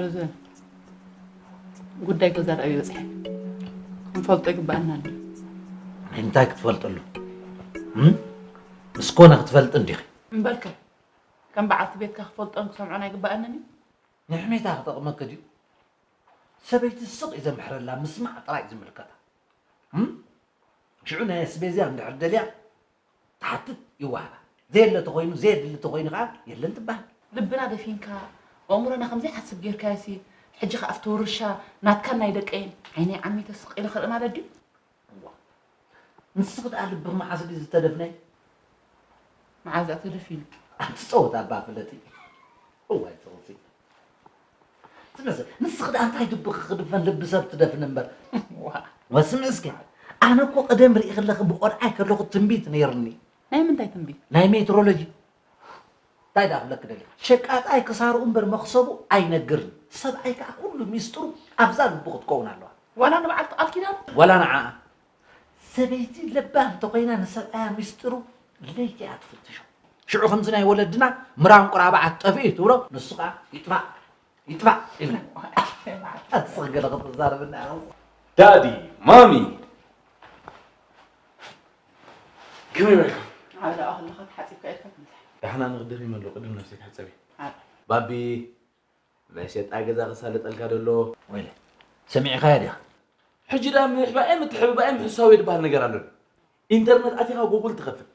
ርዘ ጉዳይ ገዛ ዳኣ ይበፅሐ ክንፈልጦ ይግባኣና ኣሎ። እንታይ ክትፈልጥሉ? እም? ምስ ኮነ ክትፈልጥ እንዲኺ። እምበልከ ከም በዓልቲ ቤትካ ክፈልጦን ክሰምዖን ኣይግባኣንን እዩ? ንሕሜታ ክጠቕመኪ ድዩ? ሰበይቲ ስቕ እዩ ዘምሕረላ፣ ምስማዕ ጥራይ እዩ ዝምልከታ። እም? ሽዑ ናይ ኣስቤዝያ እንድሕር ደልያ ትሓትት ይወሃባ። ዘየለ ተኾይኑ፣ ዘየድሊ ተኾይኑ ከዓ የለን ትበሃል። ልብና ደፊንካ፣ ኣእምሮና ከም ዘይሓስብ ጌርካዮሲ፣ ሕጂ ከዓ ኣብቲ ውርሻ ናትካን ናይ ደቀይን ዓይነይ ዓሚተ ስቕ ኢለ ክርኢ ማለት ድዩ? እዋ። ንስኺ ደኣ ልብኺ መዓስ ድዩ ዝተደፍነ? መዓዝ እያ ተደፊኑ? ኣንቲ ጸወታ እባ ፍለጢ። እዋይ ጸወቲ። ዝመስል፣ ንስኺ ደኣ እንታይ ልብኺ ክድፈን ልቢ ሰብ ትደፍን እምበር። ዋ። ወስምዒ እስኪ፣ ኣነ እኮ ቀደም ርእኺ ኣለኺ ብቆልዓይ ከለኹ ትንቢት ነይርኒ። ናይ ምንታይ ትንቢት? ናይ ሜትሮሎጂ። እንታይ ደኣ ክብለኪ ደሊኻ? ሸቃጣይ ክሳርኡ እምበር መኽሰቡ ኣይነግርን። ሰብኣይ ከኣ ኩሉ ሚስጥሩ ኣብዛ ልቡ ክትከውን ኣለዋ። ዋላ ንበዓልቲ ቃል ኪዳን? ዋላ ንዓኣ። ሰበይቲ ለባም እንተኾይና ንሰብኣያ ሚስጥሩ ለይቲ እያ ትፍትሾ። ሽዑ ከምዚ ናይ ወለድና ምራን ቁራባዓት ጠፊኡ ትብሎ፣ ንሱ ከኣ ይጥፋእ፣ ይጥፋእ ይብላ። ኣትስቕ ገለ ክትዛረብና ኢኻ። ዳዲ፣ ማሚ፣ ከመይ ውዒልኩም? ዓውደ ኣኽልኻ ተሓጺብካ ኢልካ ትምጻእ። ዳሕና ንኽድር ይመሉ፣ ቅድም ነብሰይ ክሕጸብ እየ። ዓብ። ባቢ፣ ናይ ሸጣ ገዛ ክሳለጠልካ ደሎ። ወይለ፣ ሰሚዕኻዮ ዲኻ? ሕጂ ደኣ ምሕባኤ ምትሕብባኤ ምሕሳው ዝበሃል ነገር ኣሎ። ኢንተርነት ኣቲኻ ጉግል ትኸፍት።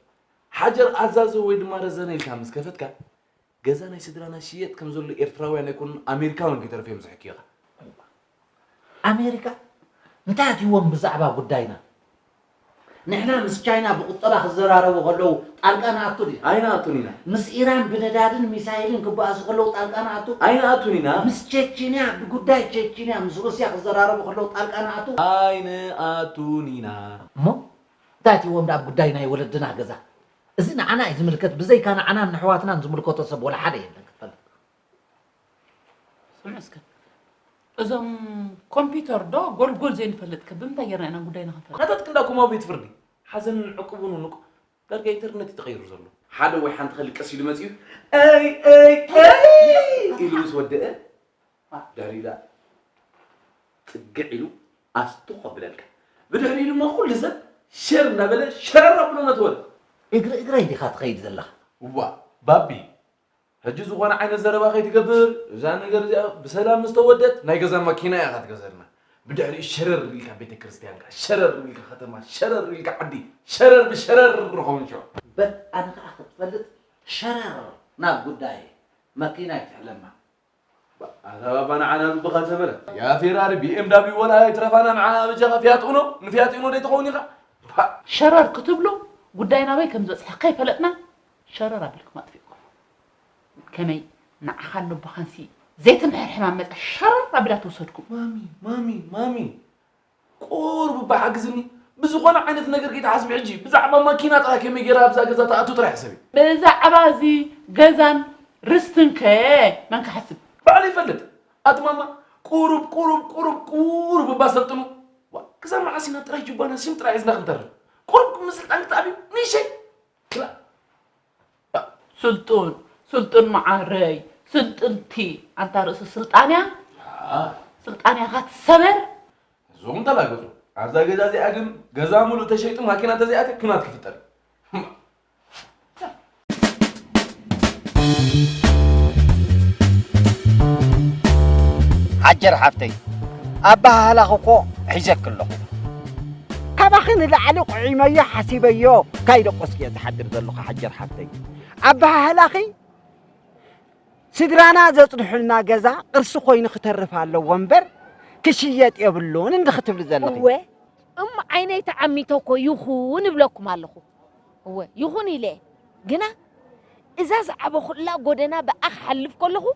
ሓጀር ኣዛዞ ወይ ድማ ረዘነ ኢልካ ምስ ከፈትካ፣ ገዛ ናይ ስድራና ሽየጥ ከም ዘሎ ኤርትራውያን ኣይኮኑን ኣሜሪካውያን ከይተረፉ እዮም ዝሕክዩኻ። ኣሜሪካ እንታይ ኣትይዎም ብዛዕባ ጉዳይና? ንሕና ምስ ቻይና ብቁጠባ ክዘራረቡ ከለዉ ጣልቃ ንኣቱ ድዩ? ኣይንኣቱን ኢና። ምስ ኢራን ብነዳድን ሚሳይልን ክበኣሱ ከለዉ ጣልቃ ንኣቱ? ኣይንኣቱን ኢና። ምስ ቸችንያ ብጉዳይ ቸችንያ ምስ ሩስያ ክዘራረቡ ከለዉ ጣልቃ ንኣቱ? ኣይንኣቱን ኢና። እሞ እንታይ ኣትይዎም ደኣ ኣብ ጉዳይ ናይ ወለድና ገዛ? እዚ ንዓና እዩ ዝምልከት፣ ብዘይካ ንዓናን ንኣሕዋትናን ዝምልከቶ ሰብ ወላ ሓደ የለን ክትፈልጥ። ስምዕ እስከ፣ እዞም ኮምፒውተር ዶ ጎልጎል ዘይንፈልጥ ከ ብምንታይ ጌርና ኢና ጉዳይና ክንፈልጥ? ናታትክ እንዳ ኮማዊ ቤት ፍርዲ ሓዘንን ዕቁቡን ንቁ ዳርጋ ኢንተርነት እዩ ተቐይሩ ዘሎ። ሓደ ወይ ሓንቲ ከልቅስ ኢሉ መጺኡ፣ "ኣይ፣ ኣይ፣ ኣይ!" ኢሉ ምስ ወደአ፣ ድሕሪኡ ደኣ ጽግዕ ኢሉ ኣስቱ ከብለልካ። ብድሕሪኡ ድማ ኩሉ ሰብ ሸር እንዳበለ ሸረር ኣብሎ ነትወል። እግሪ እግረይ ዲኻ ትኸይድ ዘለኻ? እዋ፣ ባቢ፣ ሕጂ ዝኾነ ዓይነት ዘረባ ከይትገብር፣ እዛ ነገር እዚኣ ብሰላም ምስ ተወደት ናይ ገዛ ማኪና ኢኻ ትገዘልና። ብድሕሪኡ ሸረር ኢልካ ቤተ ክርስቲያንካ፣ ሸረር ኢልካ ከተማ፣ ሸረር ኢልካ ዓዲ፣ ሸረር ብሸረር ንኸውን ሽዑ። በል ኣነ ከኣ ክትፈልጥ ሸረር ናብ ጉዳይ መኪና ይትሕለማ። ኣታ ባባ ንዓና ልብኻ ተበለ። ያ ፌራሪ ቢ ኤም ዳብሊው ወላ ኣይትረፋና ንዓ በጃኻ ፊያት ኡኖ፣ ንፊያት ኡኖ ደይ ትኸውን ኢኻ። ሸረር ክትብሉ ጉዳይ ናበይ ከም ዝበጽሐ ከይፈለጥና ሸረር ኣቢልኩም ኣጥፊእኩም። ከመይ ንዓኻን ልብኻንሲ ዘይትምሕር ሕማም መጻ ሸረር ኣቢላ ትውሰድኩም። ማሚ፣ ማሚ፣ ማሚ። ቁሩብ እባ ሓግዝኒ። ብዝኾነ ዓይነት ነገር ከይትሓስቢ ሕጂ። ብዛዕባ ማኪና ጥራይ ከመይ ገይራ ኣብዛ ገዛ ትኣቱ ጥራይ ሕሰቢ። ብዛዕባ እዚ ገዛን ርስትን ከ መን ክሓስብ? ባዕሉ ይፈልጥ። ኣቲ ማማ፣ ቁሩብ፣ ቁሩብ፣ ቁሩብ፣ ቁሩብ እባ ሰልጥኑ። ዋ፣ ክሳብ መዓስ ኢና ጥራይ ጁባና ሽም ጥራይ ሒዝና ክንተርፍ? ቁሩብ ምስልጣን ክትኣትዩ፣ ንእሸይ። ክላ-፣ ስልጡን፣ ስልጡን መዓረይ፣ ስልጥንቲ። ኣንታ ርእሲ ስልጣንያ፣ ኣ። ስልጣንያኻ ትሰበር። እዞም ተላገጹ። ኣብዛ ገዛ እዚኣ ግን ገዛ ሙሉእ ተሸይጡ ማኪና ተዘይኣትያ ኩናት ክፍጠር እዩ። ሓጀር ሓፍተይ፣ ኣበሃህላኺ እኮ ሒዘኪ ኣለኹ። ካባኺ ንላዕሊ ቁዒመዮ ሓሲበዮ ካይደቆስኪ እየ ዝሓድር ዘለኹ ሓጀር ሓፍተይ። ኣበሃህላኺ ስድራና ዘጽንሑልና ገዛ ቅርሲ ኮይኑ ክተርፍ ኣለዎ እምበር ክሽየጥ የብሉን እንዲ ክትብሊ ዘለኺ። እወ፣ እሞ ዓይነይ ተዓሚተ እኮ ይኹን እብለኩም ኣለኹ። እወ፣ ይኹን ኢለ። ግና እዛ ዝዓበኹላ ጎደና ብኣ ክሓልፍ ከለኹ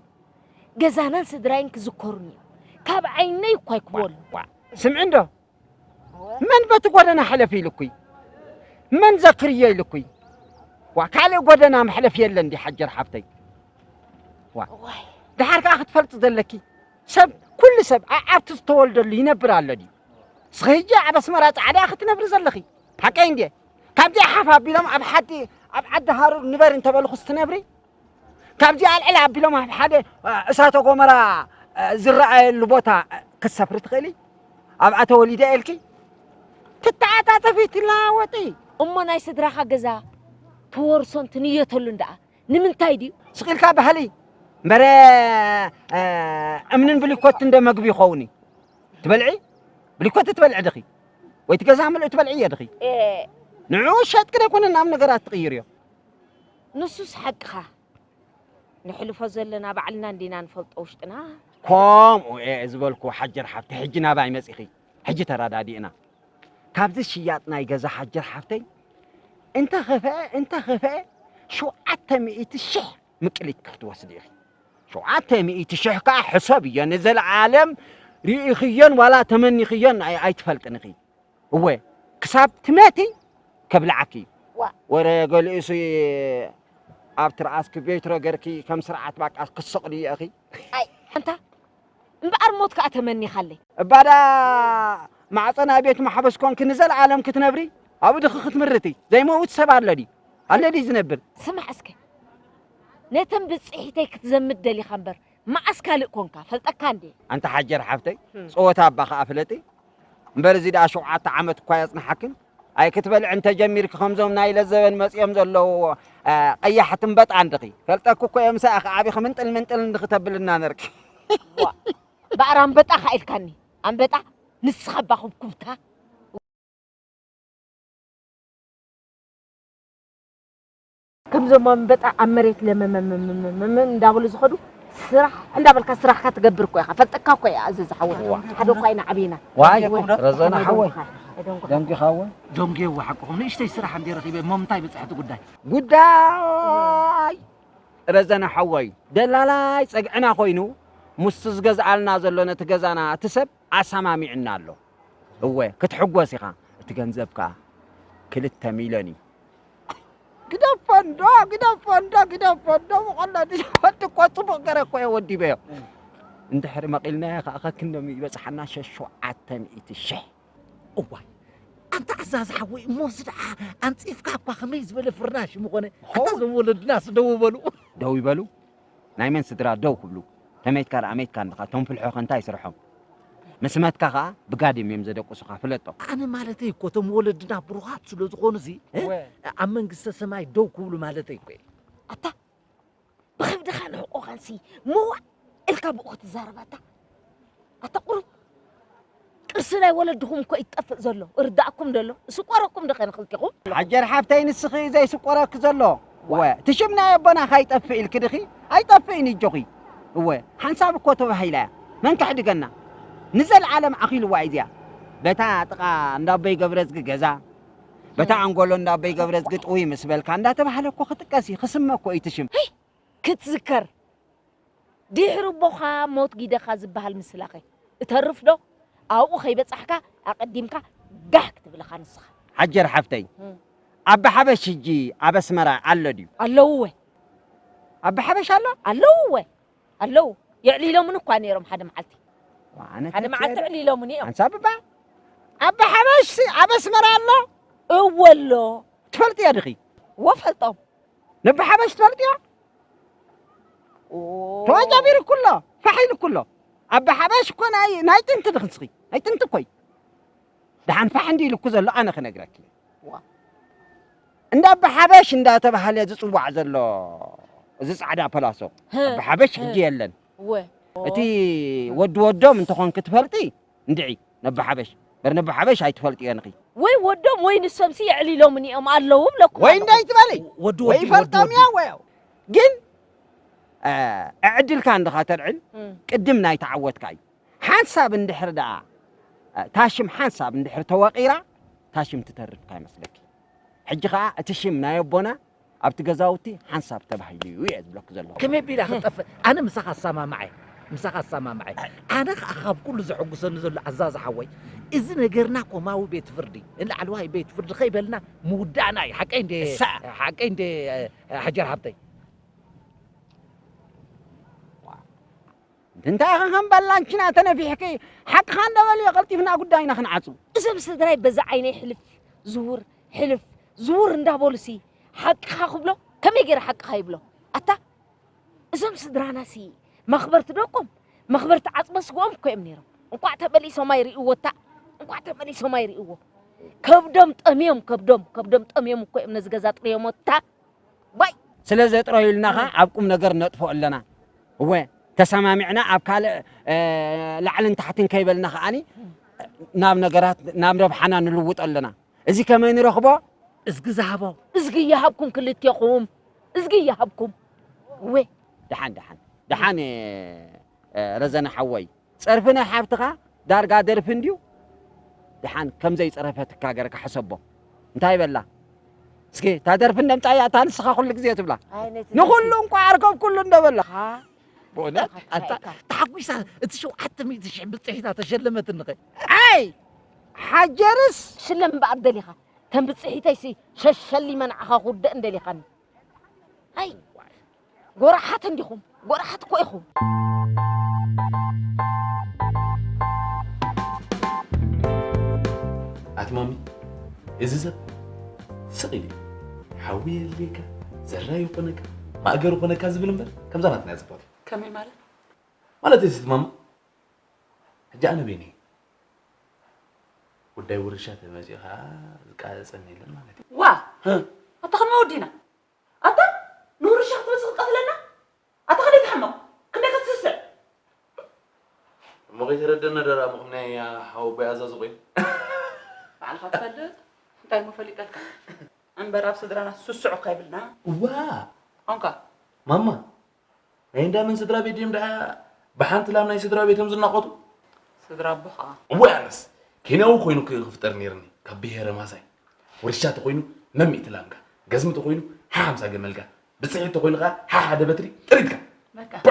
ገዛናን ስድራይን ክዝከሩኒ እዮም። ካብ ዓይነይ እኳ ኣይክበሉ። ዋ፣ ስምዒ እንዶ፣ መን በቲ ጎደና ሕለፍ ኢልኩይ? መን ዘክርዮ ኢልኩይ? ዋ፣ ካልእ ጎደና መሕለፍ የለን ድዩ ሓጀር ሓፍተይ? ዋ፣ ዋይ። ደሓር ከኣ ክትፈልጢ ዘለኪ፣ ሰብ፣ ኩሉ ሰብ ኣዕዓብቲ ዝተወልደሉ ይነብር ኣሎ ድዩ? እስኺ ሕጂ ኣብ ኣስመራ ጻዕዳ ክትነብሪ ዘለኺ፣ ሓቀይ እንድየ? ካብዚኣ ሓፍ ኣቢሎም ኣብ ሓዲ፣ ኣብ ዓዲ ሃሩር ንበሪ እንተበልኹስ ትነብሪ? ካብዚኣ ኣልዕል ኣቢሎም ኣብ ሓደ፣ እ፣ እሳተ ጎመራ ዝረኣየሉ ቦታ ክትሰፍሪ ትኽእሊ? ኣብኣ ተወሊደ ኢልኪ ትተዓጻጸፊ ትለዋወጢ። እሞ ናይ ስድራኻ ገዛ ትወርሶን ትንየተሉን ደኣ ንምንታይ ድዩ? ስቕ ኢልካ ባህሊ እምበረ፣ እ፣ እምንን ብሊኮትን ዶ መግቢ ይኸውን እዩ? ትበልዒ? ብሊኮት ትበልዒ ዲኺ? ወይ እቲ ገዛ ምልኡ ትበልዕዮ ዲኺ? እ። ንዕኡ ሸጥኪ ደይኮነ ናብ ነገራት ትቕይርዮ። ንሱስ ሓቅኻ። ነሕልፎ ዘለና ባዕልና እንዲና ንፈልጦ ውሽጥና። ከምኡ እየ ዝበልኩ ሓጀር ሓብቲ፣ ሕጂ ናባይ መጺኺ። ሕጂ ተረዳዲእና። ካብዚ ሽያጥ ናይ ገዛ ሓጀር ሓብተይ እንተኸፍአ፣ እንተኸፍአ ሸውዓተ ሚእቲ ሽሕ ምቅሊት ክትወስዲ ኢኺ። ሸውዓተ ሚእቲ ሽሕ ከኣ ሕሰብዮ፣ ንዘለዓለም ርኢኽዮን ዋላ ተመኒኽዮን ኣይ-፣ ኣይትፈልጥን ኢኺ። እወ፣ ክሳብ ትመቲ ከብልዓኪ። ዋ። ወረ ገሊኡሲ ኣብ ትርኣስኪ ቤትሮ ገርኪ ከም ስርዓት ባቃ ክትሰቕልዮ ኢኺ። ኣይ፣ ኣንታ እምበኣር ሞት ከኣ ተመኒኻለይ። እባዳ ማዕጾ ናይ ቤት ማሕበስ ኮንኪ ንዘለዓለም ክትነብሪ፣ ኣብኡ ድኺ ክትምርቲ። ዘይመውት ሰብ ኣሎ ድዩ? ኣሎ ድዩ ዝነብር? ስማዕ እስከ፣ ነተን ብጽሒተይ ክትዘምት ደሊኻ እምበር፣ መዓስ ካልእ ኮንካ? ፈልጠካ እንዴ? ኣንታ ሓጀር ሓፍተይ፣ እም። ጸወታ እባ ከኣ ፍለጢ። እምበር እዚ ደኣ ሸውዓተ ዓመት እኳ የጽንሓክን። ኣይክትበልዕ እንተ ጀሚርኪ ከምዞም ናይ ለዘበን መጺኦም ዘለዉ፣ እ፣ ቀያሕቲ እምበጣ እንድኺ። ፈልጠኪ እኮ እየ ምሳኺ ዓቢኺ ምንጥል ምንጥል እንድኺ ተብልና ነርኪ። ዋ፣ በኣር ኣንበጣ ኸኣ ኢልካኒ። ኣንበጣ ንስኻ እባ ኩብኩብታ። ከምዞም ኣንበጣ ኣብ መሬት ለመመመመመመ እንዳበሉ ዝኸዱ ስራሕ እንዳበልካ ስራሕካ ትገብር እኮ ኢኻ። ፈልጠካ እኮ እያ፣ ኣዘዝ ሓወይ። እዋ። ሓደ እኳ ኢና ዓብና። ዋይ፣ ኣይደንጎኻ። ረዘነ ሓወይ። ኣይደንጎኻ። ደንጊኻ እወ። ደንጉየዎ ሓቅኹም። ንእሽተይ ስራሕ እንድየ ረኺበ፣ እሞ ምንታይ በጽሐ እቲ ጉዳይ? ጉዳይ ረዘነ ሓወይ፣ ደላላይ ጸግዕና ኮይኑ፣ ምስቲ ዝገዝኣልና ዘሎ ነቲ ገዛና እቲ ሰብ ኣሰማሚዕና ኣሎ። እወ፣ ክትሕጎስ ኢኻ። እቲ ገንዘብ ከኣ ክልተ ሚልዮን እዩ። ግደፎ እንዶ፣ ግደፎ እንዶ፣ ግደፎ እንዶ፣ ብቐላ ወዲ እኮ ጽቡቕ ገረ እኮ እየ ወዲበዮ። እንድሕሪ መቒልናዮ ከኣ ከክንደም ይበጽሓና ሸ-፣ ሸውዓተ ሚእቲ ሽሕ። እዋይ፣ ኣንታ ኣዛዚ ሓወይ፣ እሞ እዚ ደኣ ኣንጺፍካ እኳ ከመይ ዝበለ ፍርናሽ ምኾነ? ኣታ ሆው። እዞም ወለድናስ ደው በሉ። ደው ይበሉ? ናይ መን ስድራ ደው ክብሉ? ተመይትካ ደኣ መይትካ እንድኻ፣ እቶም ፍልሖ ከ እንታይ ስርሖም? ምስ መትካ ኸኣ ብጋድም እዮም ዘደቅሱኻ፣ ፍለጦ። ኣነ ማለተይ እኮ እቶም ወለድና ብሩኻት ስለ ዝኾኑሲ፣ እ? እወ። ኣብ መንግስተ ሰማይ ደው ክብሉ ማለተይ እኮ እየ። ኣታ ብኸብድኻ ንሕቆኻንሲ መዋእ ኢልካ ብኡ ክትዛረብ ኣታ? ኣታ ቁሩብ ቅርሲ ናይ ወለድኹም እኮ እዩ ዝጠፍእ ዘሎ። እርዳእኩም ዶ ኣሎ? እስቆረኩም ዶ ኸ ንኽልቲኹም? ሓጀር ሓፍተይ ንስኺ ዘይስቆረኪ ዘሎ። ዋ። ወ፣ እቲ ሽም ናይ ኣቦና ካይጠፍእ ኢልኪ ድኺ? ኣይጠፍእን እዩ ኣጆኺ። እወ፣ ሓንሳብ እኮ ተባሂላ እያ። መን ከሕድገና? ንዘለዓለም ኣኺልዋ እዩ እዚኣ። በታ ጥቓ እንዳ ኣቦይ ገብረዝጊ ገዛ፣ በታ ኣንጎሎ እንዳ ኣቦይ ገብረዝጊ ጥውይ ምስ በልካ እንዳተባህለ እኮ ክጥቀስ እዩ፣ ክስመ እኮ እዩ እቲ ሽም። ሄይ! ክትዝከር። ድሕሪ ኣቦኻ ሞት ጊደኻ ዝበሃል ምስላኸ እተርፍ ዶ? ኣብኡ ከይበጻሕካ ኣቐዲምካ ጋህ ክትብል ኢኻ ንስኻ። ሓጀር ሓፍተይ፣ እም። ኣባ ሓበሽ ሕጂ ኣብ ኣስመራ ኣሎ ድዩ? ኣለውወ። ኣባ ሓበሽ ኣሎ? ኣለውወ። ኣለዉ። የዕሊሎምን እኳ ነይሮም ሓደ መዓልቲ። ዋ፣ ኣነ ሓደ መዓልቲ ተትየለ-፣ የዕሊሎምን እዮም። ሓንሳብ እባ፣ ኣባ ሓበሽ ኣብ ኣስመራ ኣሎ? እወ ኣሎ። ትፈልጥዮ ድኺ? እወ ፈልጦም። ነቢ ሓበሽ ትፈልጥዮ? ኦ። ተዋጃቢሩ እኮ ኣሎ፣ ፋሕ ኢሉ እኮ ኣሎ። ኣባ ሓበሽ እኮ ናይ፣ ናይ ጥንቲ ድኽንስኺ፣ ናይ ጥንቲ እኮ እዩ። ደሓን ፋሕ እንዲ ኢሉ እኮ ዘሎ ኣነ ክነግረኪ። ዋ። እንዳ ኣባ ሓበሽ እንዳተባህለ ዝጽዋዕ ዘሎ እዚ ጻዕዳ ፐላሶ፣ ህ፣ ኣባ ሓበሽ ህ። ሕጂ የለን። እወ። እቲ ወዲ ወዶም እንተኾንኪ ትፈልጢ፣ እንድዒ ነቢ ሓበሽ። በር ነቢ ሓበሽ ኣይትፈልጥዮን ኢኺ። ወይ ወዶም ወይ ንሶምሲ የዕሊሎምኒ እዮም ኣለዉ እብለኩም ወይ ኣለኹ። እንዳይትበሊ። ወዲ ወይ ወዲ፣ ወዲ ይፈልጦም ወዲ። እያ ወይ። ግን፣ እ፣ ዕድልካ እንድኻ ተልዕል፣ እም። ቅድም ናይ ተዓወትካ እዩ። ሓንሳብ እንድሕር ደኣ፣ እ፣ ታሽም ሓንሳብ እንድሕር ተወቒራ፣ ታሽም ትተርፍ ካይመስለኪ። ሕጂ ኸኣ እቲ ሽም ናይ ኣቦና ኣብቲ ገዛውቲ ሓንሳብ ተባሂሉ እዩ እየ ዝብለኪ ዘለኹ። ከመይ ኣቢላ ክትጠፍእ? ኣነ ምሳኻ ኣሰማምዐ፣ ምሳኻ ኣሰማምዐ። ኣነ ኸኣ ካብ ኩሉ ዘሐጉሰኒ ዘሎ ኣዛዚ ሓወይ፣ እዚ ነገርና ኮማዊ ቤት ፍርዲ፣ ንላዕለዋይ ቤት ፍርዲ ከይበልና ምውዳእና እዩ። ሓቀይ እንዴ? እሳ። ሓቀይ እንዴ፣ ሓጀር ሓብተይ? እንታይ ኢኺ ከም ባላንቺና ተነፊሕኪ? ሓቅኻ እንዳበልዮ ቀልጢፍና ጉዳይና ክንዓጹ። እዞም ስድራይ በዛ ዓይነይ ሕልፍ ዝውር፣ ሕልፍ ዝውር እንዳበሉሲ ሓቅኻ ክብሎ፣ ከመይ ገይረ ሓቅኻ ይብሎ? ኣታ እዞም ስድራናሲ መኽበርቲ ደቆም፣ መኽበርቲ ዓጽመ ስግኦም እኮ እዮም ነይሮም። እንኳዕ ተመሊሶም ኣይርእይዎ እታ፣ እንኳዕ ተመሊሶም ኣይርእይዎ። ከብዶም ጠምዮም፣ ከብዶም፣ ከብዶም ጠምዮም እኮ እዮም ነዚ ገዛ ጥርዮሞ እታ። ዋይ! ስለ ዘጥረዩልና ኸዓ ኣብ ቁም ነገር ነጥፍኦ ኣለና። እወ፣ ተሰማሚዕና ኣብ ካልእ፣ እ፣ ላዕልን ታሕትን ከይበልና ኸዓኒ ናብ ነገራት፣ ናብ ረብሓና ንልውጦ ኣለና። እዚ ከመይ ንረኽቦ? እዝጊ ዝሃቦ። እዝጊ ይሃብኩም ክልቴኹም። እዝጊ ይሃብኩም። እወ። ደሓን፣ ደሓን። ደሓን፣ እ፣ እ፣ ረዘነ ሓወይ። ጸርፊ ናይ ሓብትኻ ዳርጋ ደርፊ እንድዩ። ደሓን ከም ዘይጸረፈትካ ገርካ ሕሰቦ። እንታይ በላ? እስኪ እታ ደርፊ እንደምጻያ እታ ንስኻ ኩሉ ግዜ ትብላ። ኣይ፣ ነቲ ንኹሉ ደርፊ። እንኳ ኣርከብኩሉ እንደበላ። ሃ? ብእውነት? ኣታ ኣታ ኢኻ። ተሓጒሳ እቲ ሸውዓተ ሚእቲ ሽሕ ብጽሒታ ተሸለመትኒ ኸ? ኣይ! ሓጀርስ! ሽለም እምበኣር ደሊኻ። ተን ብጽሒተይሲ ሸሸሊመ ንዓኻ ክውደእ እንደሊኻኒ። ኣይ! ጎራሓት እንዲኹም፣ ጎራሓት እኮ ኢኹም። ኣቲ ማሚ፣ እዚ ሰብ ስቕ ኢሉ እዩ። ሓዊ የድልየካ፣ ዘራይ ይኾነካ፣ ማእገር ይኾነካ ዝብል እምበር፣ ከምዛ ናትና እያ ጽብቕቲ። ከመይ ማለት? ማለት እዚ ማማ፣ ሕጂ ኣነ በይነይ ጉዳይ ውርሻ ተመጺኡ ኸኣ ዝቃጸጸኒ የለን ማለት እዩ። ዋ! ህ? ኣታ ከመይ ወዲና? ኣታ ንውርሻ ክትመጽእ ክትቀትለና? ኣታ ክንደይ ትሕመቕ? ክንደይ ክትስስዕ? እሞ ከይተረደና ደኣ ምቕም ናይ ሓወቦይ ኣዛዚ ኮይኑ። ባዕልኻ ትፈልጥ? እንታይ እሞ ፈሊጠልካ? እምበር ኣብ ስድራና ስስዑ እኳ ይብልና። እዋ! ኣንካ? ማማ፣ ናይ እንዳ መን ስድራ ቤት ድዮም ደኣ ብሓንቲ ላም ናይ ስድራ ቤቶም ዝናቖቱ? ስድራ ኣቦኻ። እወ ኣነስ ኬንያዊ ኮይኑ ክ-፣ ክፍጠር ነይርኒ። ካብ ብሄረ ማሳይ። ወርሻ ተኾይኑ መሚእቲ ላምካ። ገዝሚ ተኾይኑ ሓሓምሳ ገመልካ። ብጽሒት ተኾይኑ ኸዓ ሓሓደ በትሪ ጥሪትካ። በቃ። ባ!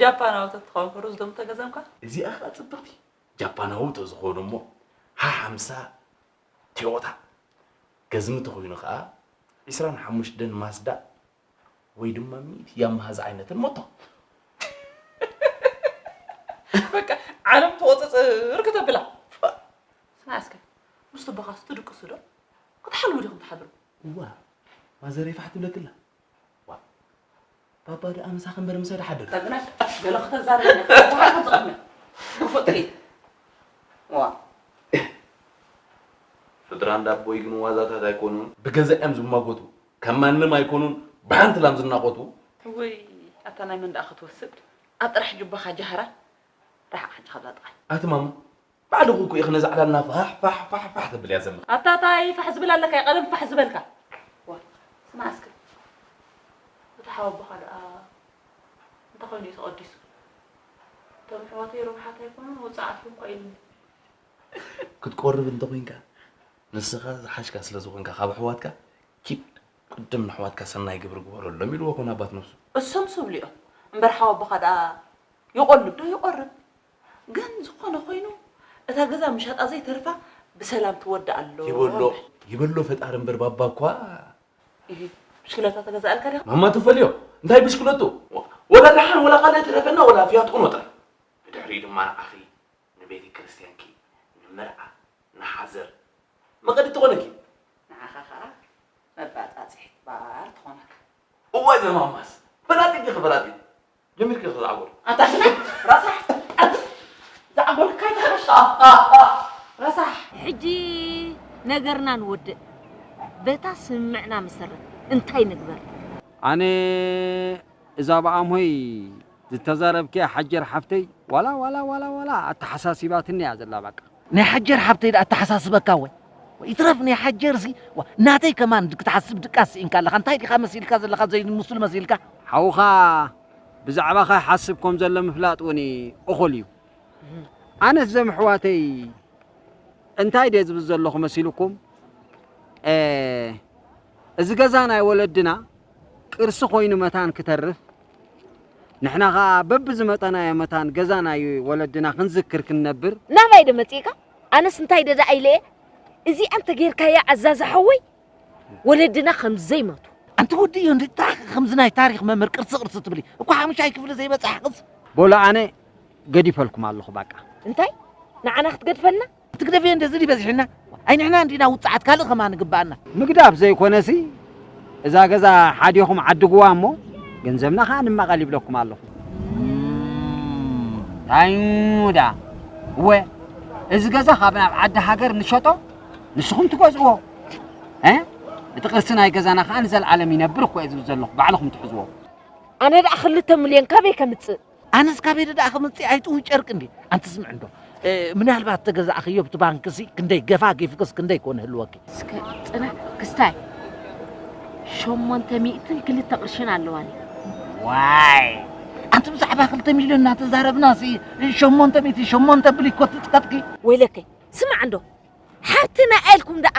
ጃፓናዊ ተትኸውን ሩዝ ዶ ምተገዘምካ? እዚኣ ኸዓ ጽብቕቲ። ጃፓናዊ ተዝኾኑ እሞ ሓሓምሳ ቶዮታ። ገዝሚ ተኾይኑ ኸዓ ዒስራን ሓሙሽተን ማዝዳ ወይ ድማ ሚእቲ ያማሃ ዝዓይነተን ሞቶ። በቃ ዓለም ተቆጽጽር ከተብላ። ስማዕ እስከ፣ ምስ ትቦኻስ ትድቅሱ ዶ? ክትሓልሙ ዲኹም ትሓድሩ? እዋ፣ ማዘረይ ፋሕ ትብለክላ። ዋ፣ ባባ ደኣ ምሳኺ እምበር ምሳይ ድሓድር። ጠግናሽ፣ ገለ ክተዛረበ። ውሓ ክትቕድመ። ክፉእ ትርኢት። ዋ። ስድራ እንዳ ኣቦይ ግን ዋዛታት ኣይኮኑን። ብገዛ እዮም ዝማጎቱ። ከም ማንም ኣይኮኑን። ብሓንቲ ላም ዝናቖቱ። ውይ፣ ኣታ ናይ መን ደኣ ክትወስድ? ኣብ ጥራሕ ጅባኻ ጃህራ። ርሓቕ ሓንቲ ካብዛ ጥቓይ። ኣቲ ማማ፣ ባዕልኹ እኮ ኢኺ ነዛ ዕላልና ፋሕ፣ ፋሕ፣ ፋሕ፣ ፋሕ ተብልያ ዘለኺ። ኣታ ታይ ፋሕ ዝብል ኣለካ? ቀደም ፋሕ ዝበልካ። ዋ፣ ስማዕ እስከ። እቲ ሓወቦኻ ደኣ እንታይ ኮይኑ እዩ ተቐዲሱ? እቶም ኣሕዋተይ ርቡሓት ኣይኮኑን፣ ውጽዓት እዮም እኮ ኢሉኒ። ክትቆርብ እንተኾይንካ፣ ንስኻ ዝሓሽካ ስለ ዝኾንካ ካብ ኣሕዋትካ፣ ኪድ ቅድም ንኣሕዋትካ ሰናይ ግብሪ ግበረሎም ኢልዎ ኮነ ኣባት ነብሱ። እሶም ስብሉ እዮም። እምበር ሓወቦኻ ደኣ ይቖልብ ዶ ይቖርብ? ግን ዝኾነ ኮይኑ፣ እታ ገዛ ምሻጣ ዘይተርፋ ብሰላም ትወድእ ኣሎ ይበሎ፣ ይበል። ይበሎ ፈጣሪ እምበር ባባ እኳ። እሂ፣ ብሽክለታ ተገዝኣልካ ዲኻ? ማማ ትፈልዮ፣ እንታይ ብሽክለቱ? ወላ ደሓን፣ ወላ ካልእ ትረፈና፣ ወላ ፊያት ኡኖ ጥራይ። ብድሕሪኡ ድማ ንዓኺ፣ ንቤተ ክርስቲያንኪ፣ ንመርዓ፣ ንሓዘር፣ መቐዲ ትኾነኪ። ንዓኻ ኸኣ መባጻጽሒት ባር ትኾነካ። እዋይ ዘማማስ፣ ፈላጢት ዲኺ ፈላጢት? ጀሚርኪ ዲኺ ዝዓጎል? ኣታ ስማዕ፣ ረሳሕ፣ ኣቲ ዝዓጎልካ ይትሓሽ። ረሳሕ። ሕጂ ነገርና ንወድእ። በታ ስምምዕና መሰረት እንታይ ንግበር? ኣነ እዛ ብኣምሆይ ዝተዛረብክያ ሓጀር ሓፍተይ ዋላ፣ ዋላ፣ ዋላ፣ ዋላ ኣተሓሳሲባትኒ እያ ዘላ በቃ። ናይ ሓጀር ሓብተይ ደኣ ኣተሓሳስበካ ወይ? ወይ ይትረፍ ናይ ሓጀር ሲ፣ ዋ፣ ናተይ ከማን ክትሓስብ ድቃስ ስኢንካ ኣለኻ። እንታይ ዲኻ መሲልካ ዘለኻ? ዘይምስሉ መሲልካ? ሓውኻ ብዛዕባኻ ይሓስብ ከም ዘሎ ምፍላጥ እውን እኹል እዩ። ኣነስ እዞም ኣሕዋተይ እንታይ ድየ ዝብል ዘለኹ መሲልኩም? እ፣ እዚ ገዛ ናይ ወለድና ቅርሲ ኮይኑ መታን ክተርፍ፣ ንሕና ኸኣ በብዝመጠናዮ መታን ገዛ ናይ ወለድና ክንዝክር ክንነብር። ናባይ ዶ መጺእካ? ኣነስ እንታይ ዶ ደኣ ኢለ እየ? እዚኣ እንተ ጌርካያ ኣዛዚ ሓወይ፣ ወለድና ከም ዘይሞቱ። ኣንቲ ወዲ እዩ እንድታ ከምዚ ናይ ታሪኽ መምህር ቅርሲ ቅርሲ ትብሊ። እኳ ሓሙሻይ ክፍሊ ዘይበጽሓ ቅርሲ። ቦሎ ኣነ ገዲፈልኩም ኣለኹ ባቃ። እንታይ? ንዓና ክትገድፈልና? ትግደፍዮ እንደዚ ድዩ በዚሕና? ኣይ ንሕና እንዲና ውጽዓት ካልእ ከማን ንግብኣና። ምግዳፍ ዘይኮነሲ እዛ ገዛ ሓዲኹም ዓድግዋ እሞ ገንዘብና ኸኣ ንማቐል ይብለኩም ኣለኹ። እም፣ ኣይሙዳ። እወ፣ እዚ ገዛ ካብ ናብ ዓዲ ሃገር ንሸጦ፣ ንስኹም ትገዝእዎ። እ? እቲ ቅርሲ ናይ ገዛና ከኣ ንዘለዓለም ይነብር እኮ እየ ዝብል ዘለኹ፣ ባዕልኹም ትሕዝዎ። ኣነ ደኣ ክልተ ሚልዮን ካበይ ከምጽእ? ኣነስ ካበይ ደኣ ከምጽእ? ኣይጥው ጨርቂ እንዲ። ኣንቲ ስምዕ እንዶ። እ፣ ምናልባት ተገዛእኽዮ ብቲ ባንክሲ ክንደይ ገፋ ጊፍክስ ክንደይ ኮን ህልወኪ? እስከ ጽናሕ ክስታይ ሸሞንተ ሚእትን ክልተ ቅርሽን ኣለዋኒ። ዋይ! ኣንቲ ብዛዕባ ክልተ ሚልዮን እናተዛረብናሲ ሸሞንተ ሚእቲ ሸሞንተ ብሊኮ ትጥቀጥኪ? ወይለከይ፣ ስማዕ እንዶ። ሓብትና ኢልኩም ደኣ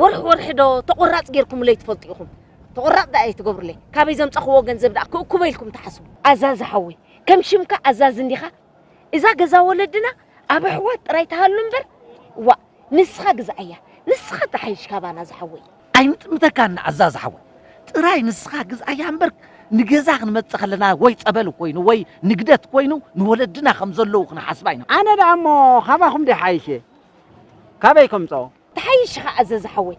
ወርሒ ወርሒ ዶ ተቆራጽ ጌርኩምለይ ትፈልጡ ኢኹም? ተቆራጽ ደኣ ኣይትገብሩለይ። ካበይ ዘምጻኽዎ ገንዘብ ደኣ ክእኩበ ኢልኩም ትሓስቡ? ኣዛዚ ሓወይ፣ ከም ሽምካ ኣዛዚ እንዲኻ? እዛ ገዛ ወለድና ኣብ ኣሕዋት ጥራይ ትሃሉ እምበር፣ ዋእ፣ ንስኻ ግዝኣያ። ንስኻ ትሓይሽ ካባና ዝሓወይ። ኣይምጥምተካን ኣዛዚ ሓወይ። ጥራይ ንስኻ ግዝኣያ እምበር፣ ንገዛ ክንመጽእ ከለና ወይ ጸበል ኮይኑ ወይ ንግደት ኮይኑ ንወለድና ከም ዘለዉ ክንሓስባ ኢና። ኣነ ደኣ እሞ ካባኹም ድየ ሓይሸ? ካበይ ከምጾ? ትሓይሽ ኢኻ ኣዘዘ ሓወይ።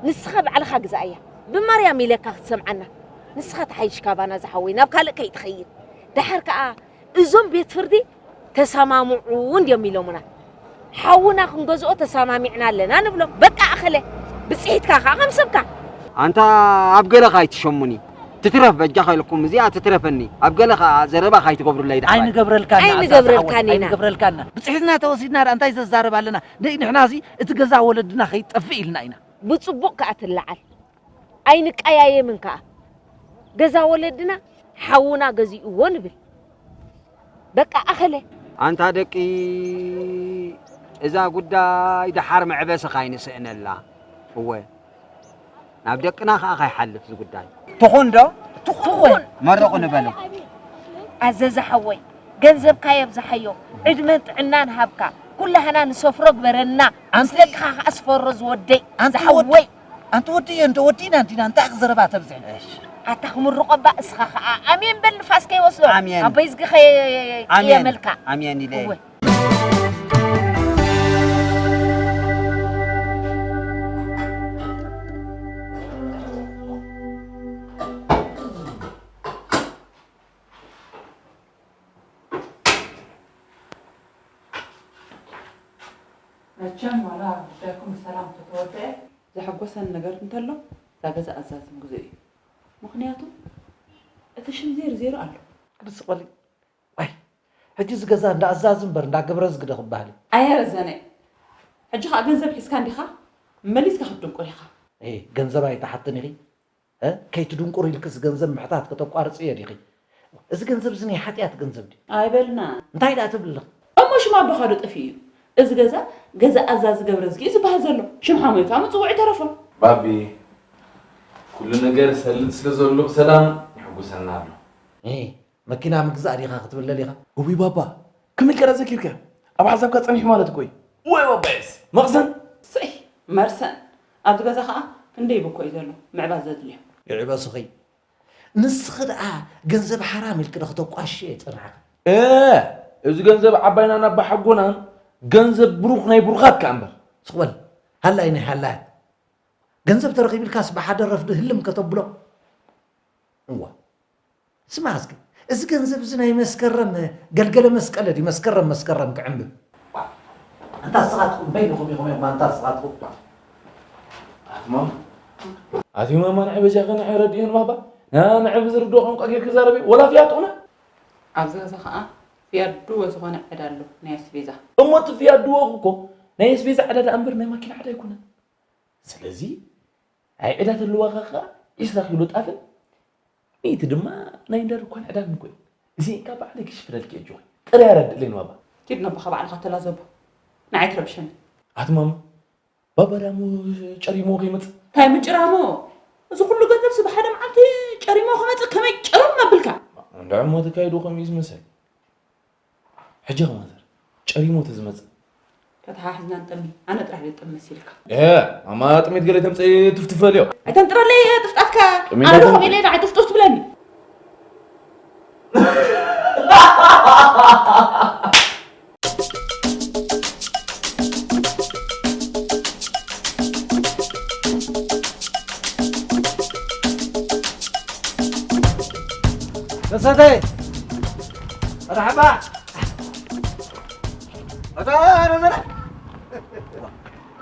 ንስኻ ባዕልኻ ግዛእያ። ብማርያም ኢለካ ክትሰምዓና። ንስኻ ትሓይሽ ካባና ዝሓወይ፣ ናብ ካልእ ከይትኸይድ። ደሓር ከኣ እዞም ቤት ፍርዲ ተሰማምዑ እንድዮም ኢሎሙና። ሓውና ክንገዝኦ ተሰማሚዕና ኣለና ንብሎም። በቃ ኣኸለ። ብጽሒትካ ከኣ ከም ሰብካ። ኣንታ ኣብ ገለኻ ኣይትሸሙኒ። ትትረፍ በጃኻ ኢልኩም እዚኣ ትትረፈኒ። ኣብ ገለኻ ዘረባ ካይትገብሩለይ ደሓር። ኣይንገብረልካን ኢና። ኣይንገብረልካን ኢና። ብጽሒትና ተወሲድና ደኣ እንታይ ዘዛረብ ኣለና? ንይ ንሕናሲ እቲ ገዛ ወለድና ከይጠፍእ ኢልና ኢና። ብጽቡቕ ከኣ ትለዓል። ኣይንቀያየምን ከኣ። ገዛ ወለድና ሓውና ገዚእዎ ንብል። በቃ ኣኸለ። ኣንታ ደቂ፣ እዛ ጉዳይ ደሓር መዕበሲ ካይንስእነላ። እወ። ናብ ደቅና ከኣ ካይሓልፍ እዚ ጉዳይ። ትኹን ዶ? ትኹን። መርቑ ንበሎ። ኣዘዘ ሓወይ፣ ገንዘብካ የብዝሓዮ፣ ዕድመን ጥዕናን ሃብካ፣ ኩላህና ንሰፍሮ ግበረና፣ ምስ ኣንቲ ደቅኻ ከኣ ስፈሮ ዝወደይ፣ ኣንቲ ዝሓወይ። ወዲ-፣ ኣንቲ ወዲ እየ እንዶ ወዲእና እንዲና፣ እንታይ ዘረባ ተብዝሕ? እሺ። ኣታ ክምርቆ እባ እስኻ ከኣ ኣሜን በል፣ ንፋስ ከይወስዶ። ኣሜን። ኣቦይ ዝጊ ከይ-፣ ኣሜን። ከየመልካ። ኣሜን ኢለ። እወ። መቸም ዋላ ጉዳይኩም ብሰላም ተተወደአ፣ ዘሐጎሰኒ ነገር እንተሎ፣ እዛ ገዛ ኣዛዚ ምግዝኡ እዩ። ምኽንያቱ፣ እቲ ሽም ዜር ዜሩ ኣሎ። ቅድስቲ ቆልዕ፣ ዋይ፣ ሕጂ እዚ ገዛ እንዳ ኣዛዚ እምበር እንዳ ገብረዝጊ ዶ ክበሃል እዩ? ኣየ ረዘነ፣ ሕጂ ኸኣ ገንዘብ ሒዝካ እንዲኻ፣ መሊስካ ክትድንቁር ኢኻ። ኤ፣ ገንዘብ ኣይትሓትን ኢኺ? እ? ከይትድንቁር ኢልክስ ገንዘብ ምሕታት ከተቋርጽዮ ዲኺ? እዚ ገንዘብ እዚ ናይ ሓጢኣት ገንዘብ ድዩ? ኣይበልና። እንታይ ደኣ ትብል ኣለኺ? እሞ ሽም ኣቦኻ ዶ ጠፊኡ እዩ? እዚ ገዛ፣ ገዛ ኣዛዚ ገብረዝጊ እዩ ዝበሃል ዘሎ። ሽም ሓሞይ ከኣ ምጽውዑ ኣይተረፎን። ባቢ፣ ኩሉ ነገር ሰልጥ ስለ ዘሎ ብሰላም የሐጉሰና ኣሎ። እ፣ መኪና ምግዛእ ዲኻ ክትብል ደሊኻ? እውይ ባባ፣ ከመይ ኢልካ ደኣ ዘኪርካዮ? ኣብ ሓሳብካ ጸኒሑ ማለት እኮ እዩ። ወይ ባባየስ፣ መቕሰን! ስይ፣ መርሰን! ኣብዚ ገዛ ኸኣ ክንደይ ብኮ እዩ ዘሎ፣ ምዕባስ ዘድልዮ። ይዕበስኺ። ንስኺ ደኣ ገንዘብ ሓራም ኢልኪ ዶ ክተቋሽሽ እየ ጸናሕኺ? እ፣ እዚ ገንዘብ ዓባይናን ኣባሓጎናን ገንዘብ ብሩኽ ናይ ብሩኻት ከኣ እምበር። ስቕ በል፣ ሃላይ ናይ ሃላያት። ገንዘብ ተረኺቡ ኢልካስ ብሓደ ረፍዲ ህልም ከተብሎ? እዋ። ስማዕ እስኪ፣ እዚ ገንዘብ እዚ ናይ መስከረም ገልገለ መስቀለ ድዩ? መስከረም መስከረም ክዕምብብ። ኣንታ ንስኻትኩም በይንኹም ኢኹም እሞ፣ ኣንታ ንስኻትኩም። ኣቲ ማማ። ኣቲ ማማ፣ ንዐ በጃኺ ንዐ ረድእዮን ባባ። ና፣ ንዐ ብዝርድኦ ቋንቋ ጌርኪ ዛረቢ። ወላ ፍያጡና። ኣብዚ ገዛ ኸኣ ፍያድዎ ዝኾነ ዕዳ ኣሎ፣ ናይ ኣስቤዛ። እሞ እቲ ፍያድዎ እኮ ናይ ኣስቤዛ ዕዳ ደኣ እምበር ናይ ማኪና ዕዳ ኣይኮነን። ስለዚ፣ ኣይ ዕዳ ተልዋኻ ኸኣ ዒስራ ኪሎ ጣፍን ሚእቲ ድማ ናይ እንዳ ድኳን ዕዳን እኮ እዩ። እዚ እንካ ባዕለይ ክሽፍለልኪ እየ ኣጆኺ። ጥራይ ኣረድእለይ ንባባ። ኪድ ነቦኻ ባዕልኻ ተላዘቦ። ንዓይ ትረብሸኒ። ኣቲ ማማ፣ ባባ ዳሞ ጨሪሞ ከይመጽእ። እንታይ ምጭራሞ? እዚ ኩሉ ገንዘብ ሲ ብሓደ መዓልቲ ጨሪሞ ክመጽእ ከመይ ጨረም ኣብልካ? እንዳ ዕሞ ተካይዱ ከምኡ እዩ ዝመስል። ሕጂ ኸ ማዘር፣ ጨሪሞ ተዝመጽእ? ተተሓሕዝና ንጠሚ፣ ኣነ ጥራሕ ድየ ጥም መሲልካ። እ፣ ማማ ጥሜት ገለ ተምጽእ ትፍትፍ በልዮ። ኣይተንጥረለይ ጥፍጣፍካ፣ ጥሜት ኣነ ዶ ኣይተምጽእ። ከመይ ኢለ ንዓይ ጥፍጥፍ ትብለኒ? ተሰተይ፣ መርሓባ። ኣረ ዘና።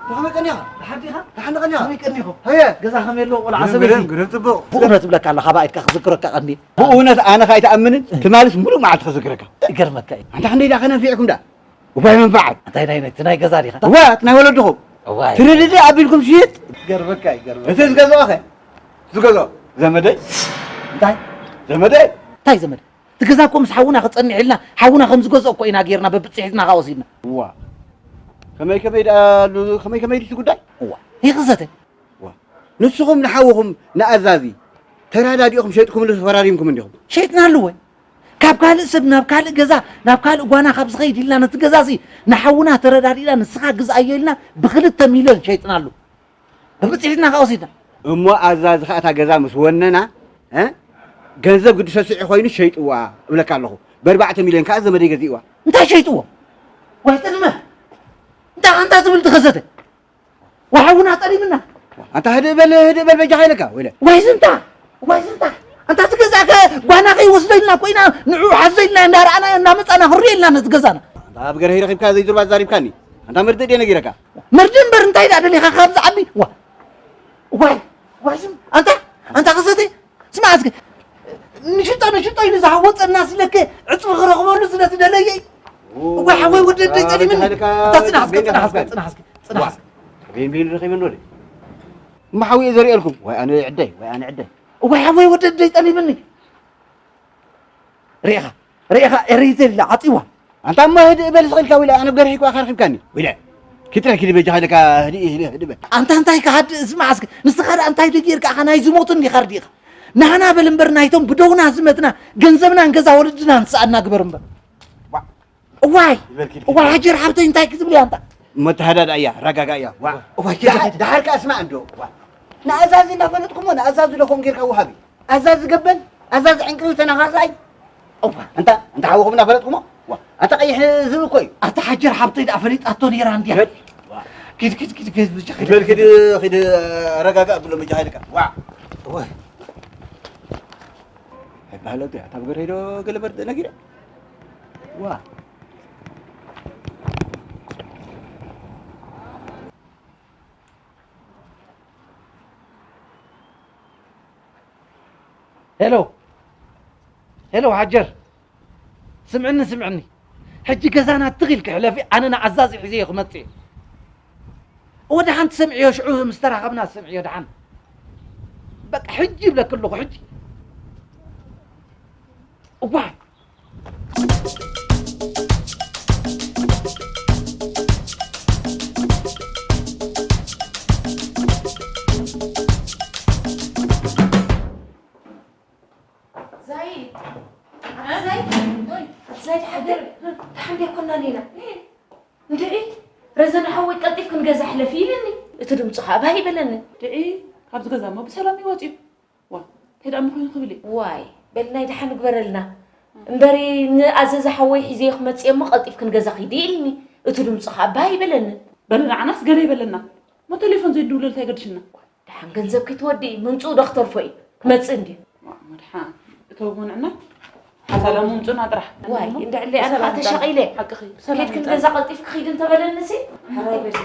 ከመይ ቀኒኻ? ደሓን ዲኻ? ደሓን ቀኒኻ? ከመይ ቀኒኹም? ሃየ። ገዛ ከመይ ኣሎ? ቆልዓ ግርም፣ ሰበይቲ? ግርም፣ ግርም፣ ጽቡቕ። ብእውነት እብለካ ኣለኻ፣ ካብ ኢድካ ክዝክረካ ቀኒ። ብእውነት ኣነ ከኣ ኣይትኣምንን፣ ትማልስ ሙሉእ መዓልቲ ክዝክረካ። ይገርመካ እዩ። ኣንታ ክንደይ ደኣ ከነንፊዕኩም ደኣ? እዋይ መንፍዓት። እንታይ ናይ፣ እቲ ናይ ገዛ ዲኻ? እዋ፣ እቲ ናይ ወለድኹም። እዋይ። ትርድእ ኣቢልኩም ሽይጥ። ይገርመካ፣ ይገርመካ። እቲ ዝገዝኦ ኸ? ዝገዝኦ ዘመደይ? እንታይ? ዘመደይ? እንታይ ዘመድ? እቲ ገዛ እኮ ምስ ሓውና ክጸንሕ ኢልና፣ ሓውና ከም ዝገዝኦ እኮ ኢና ጌርና፣ በብጽሒትና ከኣ ወሲድና። እዋ። ከመይ ከመይ ደኣ ኣሉ-፣ ከመይ ከመይ ድዩ እቲ ጉዳይ? እዋ። ይኽዘተ። እዋ። ንስኹም ንሓውኹም ንኣዛዚ ተረዳዲእኹም ሸይጥኩምሉ ተፈራሪምኩም እንዲኹም? ሸይጥናሉ ወይ? ካብ ካልእ ሰብ ናብ ካልእ ገዛ፣ ናብ ካልእ ጓና ካብ ዝኸይድ ኢልና ነቲ ገዛሲ ንሓውና ተረዳዲእና ንስኻ ግዝኣዮ ኢልና ብኽልተ ሚልዮን ሸይጥናሉ። ብብጽሒትና ከኣ ወሲድና። እሞ ኣዛዚ ከኣ እታ ገዛ ምስ ወነና፣ እ? ገንዘብ ግዲ ሰሲዑ ኮይኑ ሸይጥዋ እብለካ ኣለኹ። ብኣርባዕተ ሚልዮን ከኣ ዘመደይ ገዚእዋ። እንታይ ሸይጥዎ? ወይ ጥልመ። እንታይ ኣንታ ትብል ትኸዘተ? ወሓውና ጠሊምና። ኣንታ ህድእ በል፣ ህድእ በል በጃኻ ኢለካ፣ ወይለ። ወይ ዝንታ፣ ወይ ዝንታ። ኣንታ ትገዛእከ ጓና ከይወስደልና ኮይና፣ ንዑ ሓዘልና እንዳረኣና፣ እንዳመጻና ክሪኤልና ነቲ ገዛና። ኣንታ ኣብ ገርሂ ረኺብካ ዘይዝርባ ዛሪብካኒ። ኣንታ መርድእ ድየ ነጊረካ? መርድእ እምበር እንታይ ደኣ ደሊኻ ካብዚ ዓቢ? ዋ። ዋይ፣ ዋይ ዝም፣ ኣንታ፣ ኣንታ ክሰተ፣ ስማዕ እስኪ። ንሽጦ፣ ንሽጦ ኢሉ ዝሃወፀና ስለከ ዕፅፊ ክረኽበሉ ስለ ዝደለየ። ዋይ፣ ሓወይ ወዲ ኣደይ ጠሊምኒ። ኣታ ጽናሕ እስኪ፣ ጽናሕ እስኪ፣ ጽናሕ እስኪ፣ ጽናሕ እስኪ። ቤን፣ ቤን ረኺበ እንዶ። እሞ ሓወይ ዘርእየልኩም። ዋይ ኣነ ዕደይ፣ ዋይ ኣነ ዕደይ። ዋይ፣ ሓወይ ወዲ ኣደይ ጠሊምኒ። ርኢኻ፣ ርኢኻ፣ ኤረይተይ ኢላ ዓጽዋ። ኣንታ እሞ ህድእ በል ስቕ ኢልካ፣ ወይለ፣ ኣነ ገርሂ እኳ ከርኺብካኒ። ወይለ፣ ኪድ ጥራይ ኪድ በጃኻ ኢለካ፣ ህድእ፣ ህድእ፣ ህድእ በል። ኣንታ እንታይ ክሃድእ፣ ስማዕ እስኪ፣ ንስኻ ደኣ እንታይ ደጊርካ ኢኻ፣ ናይ ዝሞቱ እንዲኻ ርዲእኻ። ናህና በል እምበር፣ ናይቶም ብደውና ዝመትና፣ ገንዘብናን ገዛ ወለድናን ዝሰኣንና ግበር እምበር። ዋ። እዋይ፣ ይበል ኪድ፣ ኪድ። እዋይ፣ ሃጀር ሓብተይ እንታይ ክትብል እያ ኣንታ? እሞ ተሃዳድኣያ፣ ረጋጋእያ። ዋ። እዋይ፣ ኪድ፣ ደሓር፣ ኪድ። ደሓር ከኣ ስማዕ እንዶ። ዋ። ንኣዛዚ እናፈለጥኩሞ፣ ንኣዛዚ ዶ ከምኡ ጌርካ ወሃቢ? ኣዛዚ ገበል፣ ኣዛዚ ዕንቅልል ተነኻሳይ። እዋ። ኣንታ፣ ኣንታ ሓወኹም እናፈለጥኩሞ? ዋ፣ ኣታ ቀይሕ ዝብኢ እኮ እዩ። ኣታ ሓጀር ሓብተይ ደኣ ፈሊጣቶ ነይራ እንድያ። ኪድ። ዋ። ኪድ፣ ኪድ፣ ኪድ፣ ኪድ፣ ብቻ ኪድ። በል ኪድ፣ ኪድ፣ ረጋጋእ ብሎ መጃ ሃይልካ። ዋ። እዋ። ኣይበሃለቱ እያ። እታ ብገረይ ዶ ገለ በር ነጊረ? ዋ። ሄሎ፣ ሄሎ፣ ሓጀር፣ ስምዕኒ፣ ስምዕኒ። ሕጂ ገዛና ትኽ ኢልኪ ሕለፊ፣ ኣነ ንኣዛዚ ሒዘዮ ክመጽእ እየ። እወ፣ ደሓን ትሰምዕዮ፣ ሽዑ ምስ ተራኸብና ትሰምዕዮ፣ ደሓን። በቃ፣ ሕጂ ይብለኪ ኣለኹ፣ ሕጂ። እዋይ። ዛይድ፣ ዛይድ፣ ዛይድ፣ ሓደር፣ ደሓን ዲያ ኮና ኔና? እንድዒ፣ ረዘነ ሓወይ ቀልጢፍ ክንገዛ ሕለፊ ኢልኒ። እቲ ድምፁ ኸዓ ባህ ይበለኒ። ድዒ፣ ካብዚ ገዛ እሞ ብሰላም ይወፅዩ። ዋ፣ እንታይ ደኣ እሞ ኮይኑ ክብል እዩ? ዋይ፣ በል ናይ ደሓን ግበረልና። እምበሪ ንኣዘዘ ሓወይ ሒዘዮ ክመፅእ እሞ ቀልጢፍ ክንገዛ ኺዲ ኢልኒ። እቲ ድምፁ ኸዓ ባህ ይበለኒ። በል ንዓናስ ገለ ይበለና። እሞ ቴሌፎን ዘይድውለሉ እንታይ ገድሽና? ደሓን ገንዘብ ከይትወዲ ምምፅኡ ዶ ክተርፎ እዩ? ክመፅእ እንድዩ። ዋ፣ መድሓን፣ እተው ምንዕና። ሓሳላ ምምፁና ጥራሕ። ዋይ፣ እንድዕለይ ኣነ ብሰላም ኸዓ ተሸቒለ። ሓቅኺ፣ ብሰላም ኬድ ክንገዛ ይምፃና። ቀልጢፍ ክኺድ እንተበለኒ ሲ? ሕራይ በል።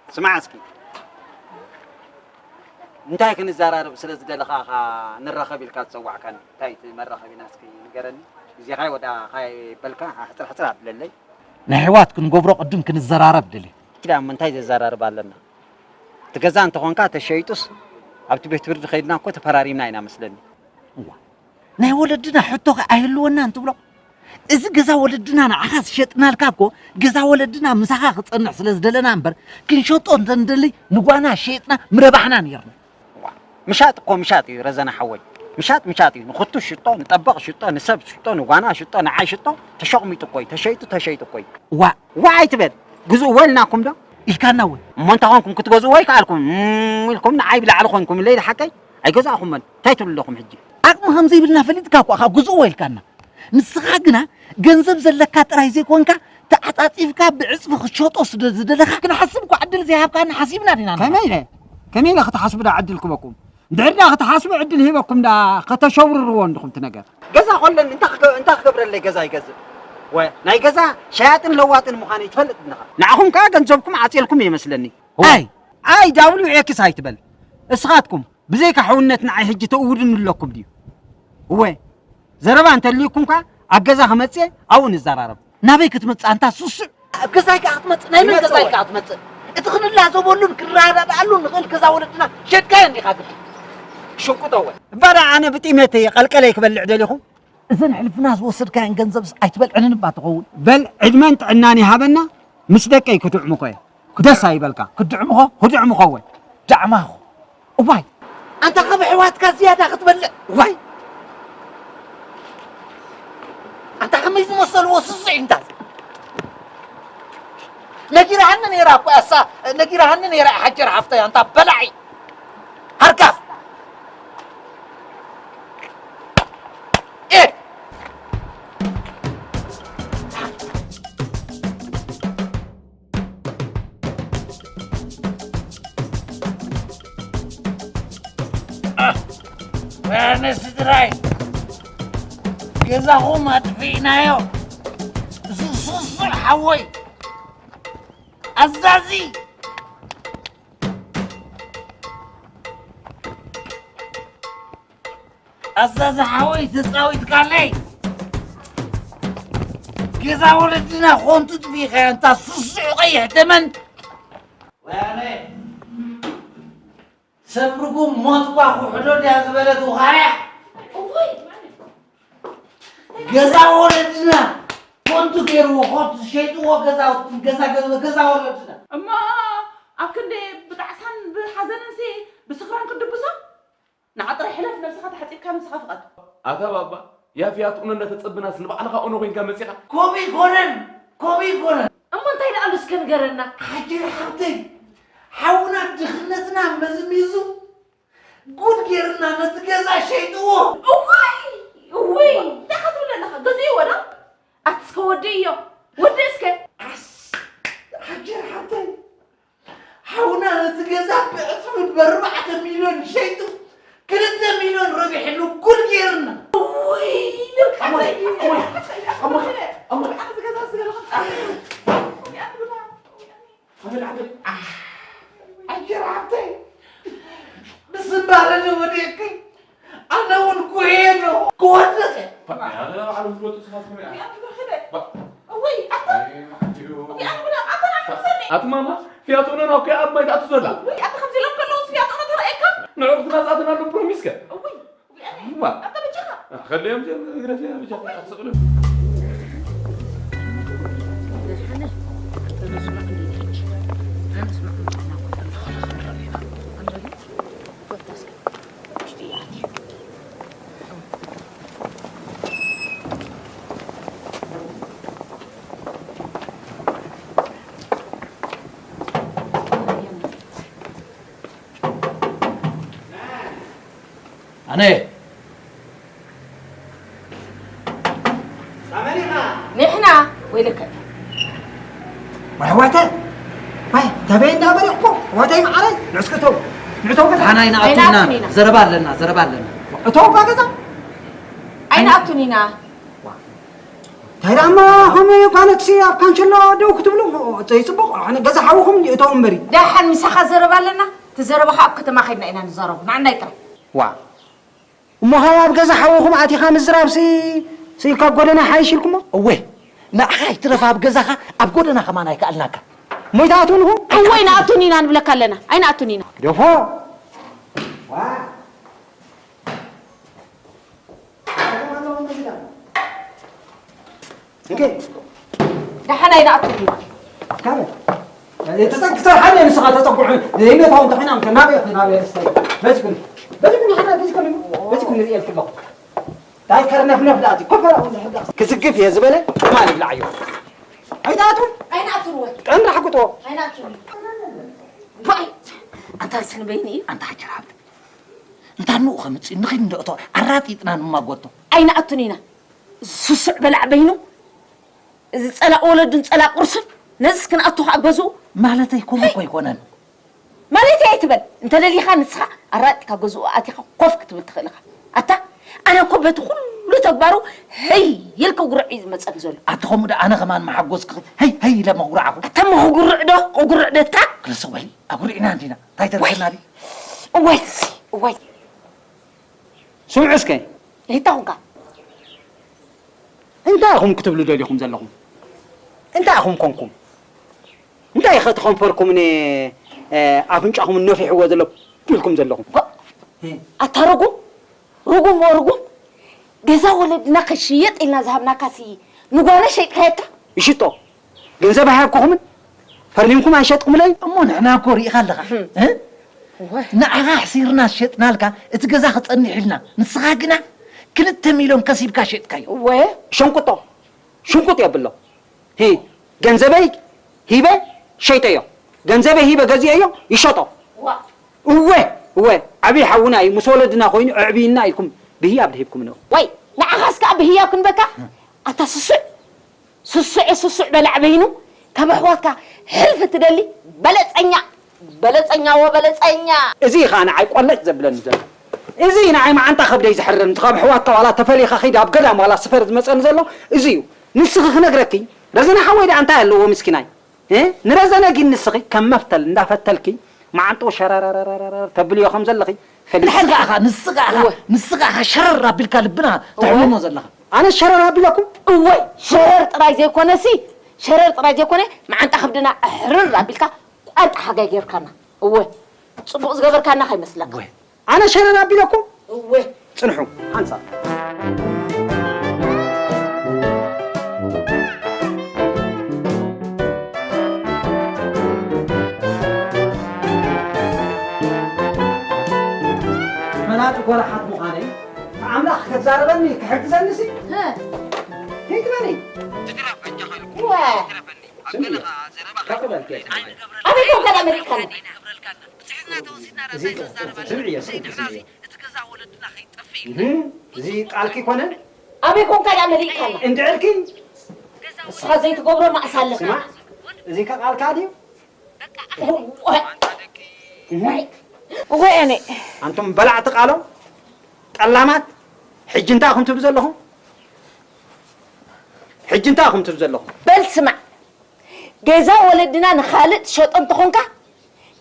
ስማዕ እስኪ፣ እንታይ ክንዘራረብ ስለ ዝደለኻ ኢኻ ንራኸብ ኢልካ ዝጸዋዕካኒ? እንታይ እቲ መራኸቢና እስኪ ንገረኒ። ግዜኻ ወዳ ካይ በልካ ሕጽር ሕጽር ኣብለለይ። ንኣሕዋት ክንገብሮ ቅድም ክንዘራረብ ደልየ። ኪዳ እሞ እንታይ ዘዘራርብ ኣለና? እቲ ገዛ እንተኾንካ ተሸይጡስ ኣብቲ ቤት ፍርዲ ከይድና እኮ ተፈራሪምና ኢና መስለኒ። እዋ፣ ናይ ወለድና ሕቶ ከ ኣይህልወናን ትብሎ? እዚ ገዛ ወለድና ንዓኻ ዝሸጥናልካ እኮ፣ ገዛ ወለድና ምሳኻ ክጸንሕ ስለ ዝደለና እምበር፣ ክንሸጦ እንተ ንደሊ ንጓና ሸይጥና ምረባሕና ነይርና። ዋ፣ ምሻጥ እኮ ምሻጥ እዩ ረዘነ ሓወይ። ምሻጥ ምሻጥ እዩ። ንኽቱ ሽጦ፣ ንጠበቕ ሽጦ፣ ንሰብ ሽጦ፣ ንጓና ሽጦ፣ ንዓይ ሽጦ፣ ተሸቕሚጡ እኮ እዩ። ተሸይጡ፣ ተሸይጡ እኮ እዩ። ዋ። ዋ ኣይትበል። ግዝእዎ ኢልናኩም ዶ? ኢልካና እውን። እሞ እንተ ኾንኩም ክትገዝእዎ ኣይከኣልኩም። እም ኢልኩም ንዓይ ብላዕሊ ኾንኩም። ለይለ ሓቀይ? ኣይገዛእኹሞን። እንታይ ትብሉ ኣለኹም ሕጂ? ዓቕሚ ከም ዘይብልና ፈሊጥካ እኮ ኢኻ ግዝእዎ ኢልካና። ንስኻ ግና ገንዘብ ዘለካ ጥራይ ዘይኮንካ፣ ተዓጻጺፍካ ብዕጽፊ ክትሸጦ ስለ ዝደለኻ፣ ክንሓስብ እኮ ዕድል ዘይሃብካና ሓሲብና ዲና ንሕና? ከመይ ኢለ? ከመይ ኢለ ክትሓስቡ ደኣ ዕድል ክበኩም? ድሕር ዳ ክትሓስቡ ዕድል ሂበኩም ዳ ከተሸውርርዎ እንድኹም እቲ ነገር። ገዛ ኮለኒ እንታይ ክገ-፣ እንታይ ክገብረለይ ገዛ ይገዝእ? ወ-፣ ናይ ገዛ ሸያጥን ለዋጥን ምዃነይ ትፈልጥ እንዲኻ። ንዓኹም ከኣ ገንዘብኩም ዓጽየልኩም እየ መስለኒ። እወ። ኣይ፣ ኣይ፣ ዳብሊው ኤክስ ኣይትበል። እስኻትኩም ብዘይካ ሕውነት ንዓይ ሕጂ ተእውዱኒ ኣለኩም ድዩ? እወ። ዘረባ እንተልዩኩም ከኣ ኣብ ገዛ ክመጽእ ኣብኡ ንዘራረብ። ናበይ ክትመጽእ ኣንታ ስሱዕ? ኣብ ገዛይ ከኣ ክትመጽእ? ናይ መን ይመጽእ ገዛይ ወይ? ከኣ ክትመጽእ? እቲ ክንላዘበሉን ክንረዳድኣሉን ንኽእል ገዛ ወለድና ሸጥካዮ እንዲኻ ግን። ሽንቁጦ ወይ? እባ ደኣ ኣነ ብጢመተይ ቀልቀለይ ክበልዕ ደሊኹ? እዘን ሕልፍና ዝወሰድካየን ገንዘብስ ኣይትበልዕንን እባ ትኸውን? በል ዕድመን ጥዕናን ይሃበና፣ ምስ ደቀይ ክትዕሙኾ እየ። ደስ ኣይበልካ? ክድዕምኾ? ክድዕምኾ ወይ? ዳዕማኹ። እዋይ! ኣንታ ካብ ኣሕዋትካ ዝያዳ ክትበልዕ? እዋይ! ኣንታ ከመይ ዝመሰልዎ ስሱዕ እዩ እንታ። ነጊራሃኒ ነይራ እኮ እሳ፣ ነጊራሃኒ ነይራ ሓጀር ሓፍተይ፣ ኣንታ በላዒ። ሃርጋፍ! ኤ! ወያነ ስድራይ፣ ገዛኹም ኣጥፊእናዮ። ስሱዕ ሓወይ፣ ኣዛዚ፣ ኣዛዚ ሓወይ፣ ተጻዊትካለይ። ገዛ ወለድና ኾንቱ ጥፊእኻዮ፣ እንታ ስሱዕ ቀይሕ ተመን። ወያነ፣ ሰብ ርጉም ሞት እኳ ክውሕዶ ድያ ዝበለት ውኻርያ። እውይ! ገዛ ወለድና ኮንቱ ገይርዎ፣ ኮንቱ ሸይጥዎ ገዛ፣ ገዛ፣ ገዛ፣ ገዛ ወለድና። እሞ ኣብ ክንዲ ብጣዕሳን ብሓዘንንሲ ብስኽራን ክድብሶ? ንዓ ጥራይ ሕለፍ፣ ነብስኻ ተሓጺብካ ንስኻ ፍቓድ። ኣታ ባባ፣ ያ ፊያት ኡኖ እንዳተጸበናስ ንባዕልኻ ኡኖ ኮይንካ መጺኻ? ከምኡ ይኮነን፣ ከምኡ ይኮነን። እሞ እንታይ ደኣ ኣሉ እስከ ንገረና። ሓጀር ሓብተይ፣ ሓውና ድኽነትና መዝሚዙ ጉድ ጌርና ነቲ ገዛ ሸይጥዎ። እዋይ፣ እውይ፣ እንታይ ኢኻ ትብል ኣለኻ? ገዚእዎ ዶ? ኣቲ እስከ ወድእዮ፣ ወድእ እስከ። ኣስ-፣ ሓጀር ሓብተይ፣ ሓውና ነቲ ገዛ ብዕጽፉ ብኣርባዕተ ሚልዮን ሸይጡ ክልተ ሚልዮን ረቢሕሉ ጉድ ጌርና። እውይ፣ እሞይ፣ እሞይ፣ እሞይ፣ እሞይ፣ ኣዚ ገዛ ዝገለኹም ጻ-፣ ኣብል፣ ኣብል። ኣሕ፣ ኣጀር ሓብተይ፣ ብስምባረ ንወዲእኪ፣ ኣነ እውን ጉሄ ኣለኹ፣ ክወድቕ እየ። ኣነ ባዕሉ ዝወጡ ስኻትኩም እያ። እውይ፣ ኣታ። ኣይ፣ ማዕድዩ። እውይ፣ ኣነ ብላ፣ ኣታ ንዓይ ምሰኒ። ኣቲ ማማ፣ ፊያት ኡኖ ናብ ኩያ ኣብ ማይ ትኣቱ ዘላ። እውይ፣ ኣታ ከምዚ ኢሎም ከለውስ ፊያት ኡኖ ተረኣየካ? ንዑ ክትመጻእተና ኣሎ ፕሮሚስከ? እውይ። እዋ። ኣታ በጃኻ። ከደዮም እዚኦም እግረ እዚኦም በጃኻ ኣትስቕሉ። ኣነ። ንሕና ወይለከ። ኣሕዋተ፣ ኣይ፣ ተበይ እንዳበሪኽኮ፣ ኣሕዋተይ መዓረይ፣ ንዕስክተው፣ ንዕተው ገዛ። ሓናይ ንኣቱና፣ ኣይንኣቱን ኢና። ዘረባ ኣለና፣ ዘረባ ኣለና። እተው እባ ገዛ። ኣይንኣቱን ኢና። እንታይ ደኣ እሞ፣ ከምኡ እኳ ነትሲ ኣብ ካንቸሎ ደው ክትብሉ፣ ይጽቡቕ። ኣነ ገዛ ሓውኹም እተው እምበሪ። ደሓን ምሳኻ ዘረባ ኣለና። እቲ ዘረባኻ ኣብ ከተማ ከይድና ኢና ንዛረቡ። ንዓናይ ጥራይ። ዋ። እሞ ካብ ኣብ ገዛ ሓውኹም ኣቲኻ ምዝራብሲ፣ ሲ ካብ ጎደና ሓይሽ ኢልኩሞ? እወ፣ ንዓኻ ይትረፍ ኣብ ገዛኻ፣ ኣብ ጎደና ከማን ኣይከኣልናካ። እሞ ይትኣትዉን ኢኹም? እወ፣ ኣይንኣቱን ኢና ንብለካ ኣለና። ኣይንኣቱን ኢና። ግደፎ። ዋ። እንዴ? ደሓን ኣይንኣቱን ኢና። ካበ? ተጸግ-፣ ክትሰርሓለይ ንስኻ ተጸጉዑ። ዘይነታው እንተኾይና፣ እንተ ናበይ፣ ናበይ፣ እስታይ። በዚ ኩኒ። በዚ ኩኒ፣ ሓና፣ በዚ ኩኒ። በዚ ኩኒ፣ ርእየልኪ ኣለኹ። ታይ ከርነፍነፍ ደኣ፣ ኮፈራ እውን ዝሕዳእ። ክዝግፍ እየ ዝበለ፣ ትማል ይብላዓዮ። ኣይትኣትዉን? ኣይንኣቱን ወይ? ቀንዲ ሓቁጥዎ። ኣይንኣቱን። ባይ! ኣንታ ስንበይኒ እዩ። ኣንታ ሓጀር ሃብቲ። እንታ ንኡ ከምጽእ፣ ንኺድ እንደእቶ፣ ኣራጢጥና ንማጎቶ። ኣይንኣቱን ኢና። ስሱዕ በላዕ በይኑ፣ እዚ ጸላእ ወለዱን ጸላእ ቁርሱን፣ ነዚስ ክንኣቱ ኸኣ ገዝኡ። ማለተይ ከምኡ እኮ ኣይኮነን። ማለት ኣይትበል። እንተደሊኻ ንስኻ ኣራጢካ ገዝኡ ኣቲኻ ኮፍ ክትብል ትኽእል ኢኻ። ኣታ ኣነ እኮ በቲ ኩሉ ተግባሩ ህይ ኢልካ ጉርዕ እዩ ዝመጸኒ ዘሎ። ኣቲ ከምኡ ዶ ኣነ ከማን መሓጎስ ክኽእል፣ ህይ ህይ ኢለ መጉራዕኹ። ኣታ መጉርዕ ዶ? ጉርዕ ዶ እታ? ክልሰ በሊ፣ ኣጉሪዕና እንዲና። እንታይ ተረፈና ድዩ? እዋይ፣ እዋይ። ስምዑ እስከ። ይታኹምካ። እንታይ ኢኹም ክትብሉ ደሊኹም ዘለኹም? እንታይ ኢኹም ኮንኩም? እንታይ ኢኸ ተኸንፈርኩም ን-፣ እ፣ ኣፍንጫኹም ነፊሕዎ ዘሎ ኢልኩም ዘለኹም? ጓ-፣ እ። ኣታ ርጉም፣ ርጉም ወርጉም፣ ገዛ ወለድና ከሽየጥ ኢልና ዝሃብናካሲ ንጓና ሸይጥካየታ? ይሽጦ። ገንዘብ ኣይሃብኩኹምን? ፈርሚምኩም ኣይሸጥኩምለይ? እሞ ንሕና እኮ ርኢኻ ኣለኻ። እህ። እ? እወ። ንዓኻ ኣሕሲርና ሸጥናልካ፣ እቲ ገዛ ክጸንሕ ኢልና። ንስኻ ግና ክልተ ሚልዮን ከሲብካ ሸጥካዮ። እወ። ሸንቁጦ፣ ሽንቁጥ የብሎ። ሂ፣ ገንዘበይ ሂበ ሸይጠዮ። ገንዘበይ ሂበ ገዚኤዮ፣ ይሸጦ። ዋ። እወ፣ እወ፣ ዓብዪ ሓውና እዩ፣ ምስ ወለድና ኮይኑ ኣዕብይና ኢልኩም ብህያብ ድሂብኩምኒ። ወይ፣ ንዓኻስ ከኣ ብህያብ ክንበካ? ኣታ ስሱዕ። ስሱዕ ስሱዕ በላዕ በይኑ ካብ ኣሕዋትካ ሕልፊ ትደሊ በለጸኛ፣ በለጸኛ ወበለጸኛ። እዚ እዩ ኸዓ ንዓይ ቆለጭ ዘብለኒ ዘሎ። እዚ እዩ ንዓይ መዓንጣ ከብደይ ዝሕረኒ። እቲ ካብ ኣሕዋትካ ዋላ ተፈሊኻ ኺድ ኣብ ገዳም ዋላ ስፈር ዝመጸኒ ዘሎ እዚ እዩ። ንስኺ ክነግረኪ፣ ረዘነ ሓወይ ደኣ እንታይ ኣለዎ ምስኪናይ? እ? ንረዘነ ግን ንስኺ ከም መፍተል እንዳፈተልኪ መዓንጥኡ ሸረረረረረ ተብልዮ ከም ዘለኺ ፈሊጥኪ። ንስኻ ኢኻ፣ ንስኻ ኢኻ፣ እወ። ንስኻ ኢኻ ሸረር ኣቢልካ ልብና እወ። ተሕምሞ ዘለኻ። ኣነ ሸረር ኣቢለኩም? እወይ፣ ሸረር ጥራይ ዘይኮነሲ፣ ሸረር ጥራይ ዘይኮነ፣ መዓንጣ ከብድና ኣሕርር ኣቢልካ ቋንጣ ሓጋይ ጌርካና። እወ፣ ጽቡቕ ዝገበርካና ከይመስለካ። እወ። ኣነ ሸረር ኣቢለኩም? እወ። ጽንሑ፣ ሓንሳብ። ፈላጥ ጎራሓት ምዃነይ ኣምላኽ ከዛረበኒ ክሕግዘኒ ሲ ሂግበኒ። እወ። ስምዒ፣ ከቕበል ከይትስምዒ። ኣበይ ኮንካ ደኣ መሊእካኒ? እዚ ስምዒ፣ ስምዒ፣ ስምዒ። እህ፣ እዚ ቃልኪ ኮነ? ኣበይ ኮንካ ደኣ መሊእካና? እንድዕልኪ? ንስኻ ዘይትገብሮ ማእሳ ኣለካ። ስማ፣ እዚ ከ ቃልካ ድዩ? እህ። ወይ፣ ወይ ኣነ። ኣንቱም በላዕቲ ቃሎም፣ ጠላማት፣ ሕጂ እንታይ ኢኹም ትብሉ ዘለኹም? ሕጂ እንታይ ኢኹም ትብሉ ዘለኹም? በል ስማዕ፣ ገዛ ወለድና ንኻልእ ትሸጦ እንተኾንካ፣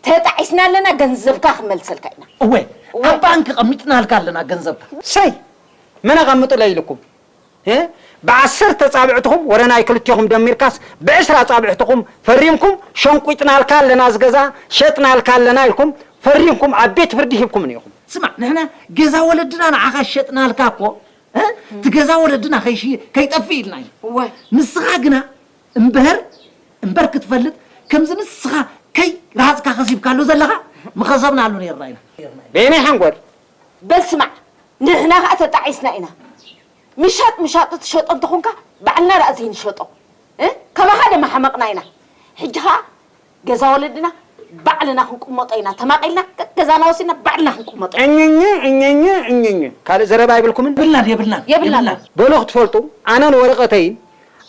ተጣዒስና ኣለና፣ ገንዘብካ ክንመልሰልካ ኢና። እወ፣ እወ። ኣብ ባንክ ቀሚጥናልካ ኣለና ገንዘብካ። ሰይ፣ መን ኣቐምጡለይ ኢልኩም? እ? ብዓሰርተ ጻብዕትኹም፣ ወረ ናይ ክልቴኹም ደሚርካስ፣ ብዕስራ ጻብዕትኹም ፈሪምኩም፣ ሸንቂጥናልካ ኣለና፣ እዚ ገዛ ሸጥናልካ ኣለና ኢልኩም ፈሪምኩም፣ ኣብ ቤት ፍርዲ ሂብኩምኒ ኢኹም። ስማዕ፣ ንሕና ገዛ ወለድና ንዓኻ ሸጥናልካ እኮ፣ እ? እቲ ገዛ ወለድና ከይሽየ-፣ ከይጠፍእ ኢልና ኢና። እወ። ንስኻ ግና እምበህር፣ እምበር ክትፈልጥ፣ ከምዚ ንስኻ ከይረሃጽካ ከሲብካሉ ዘለኻ፣ ምኸሰብናሉ ነይርና ኢና። በየናይ ሓንጎል? በል ስማዕ፣ ንሕና ኸኣ ተጣዒስና ኢና። ምሻጥ ምሻጡ ትሸጦ እንተኾንካ፣ ባዕልና ደኣ ዘይንሸጦ። እ? ከማኻ ደማ ሓመቕና ኢና። ሕጂ ኸኣ ገዛ ወለድና ባዕልና ክንቅመጦ ኢና። ተማቒልና፣ ገዛና ወሲድና ባዕልና ክንቅመጦ። እኝኝ፣ እኝኝ፣ እኝኝ። ካልእ ዘረባ የብልኩምን? የብልናን፣ የብልናን፣ የብልናን። የብልናን። በሉ ክትፈልጡ፣ ኣነን ወረቐተይን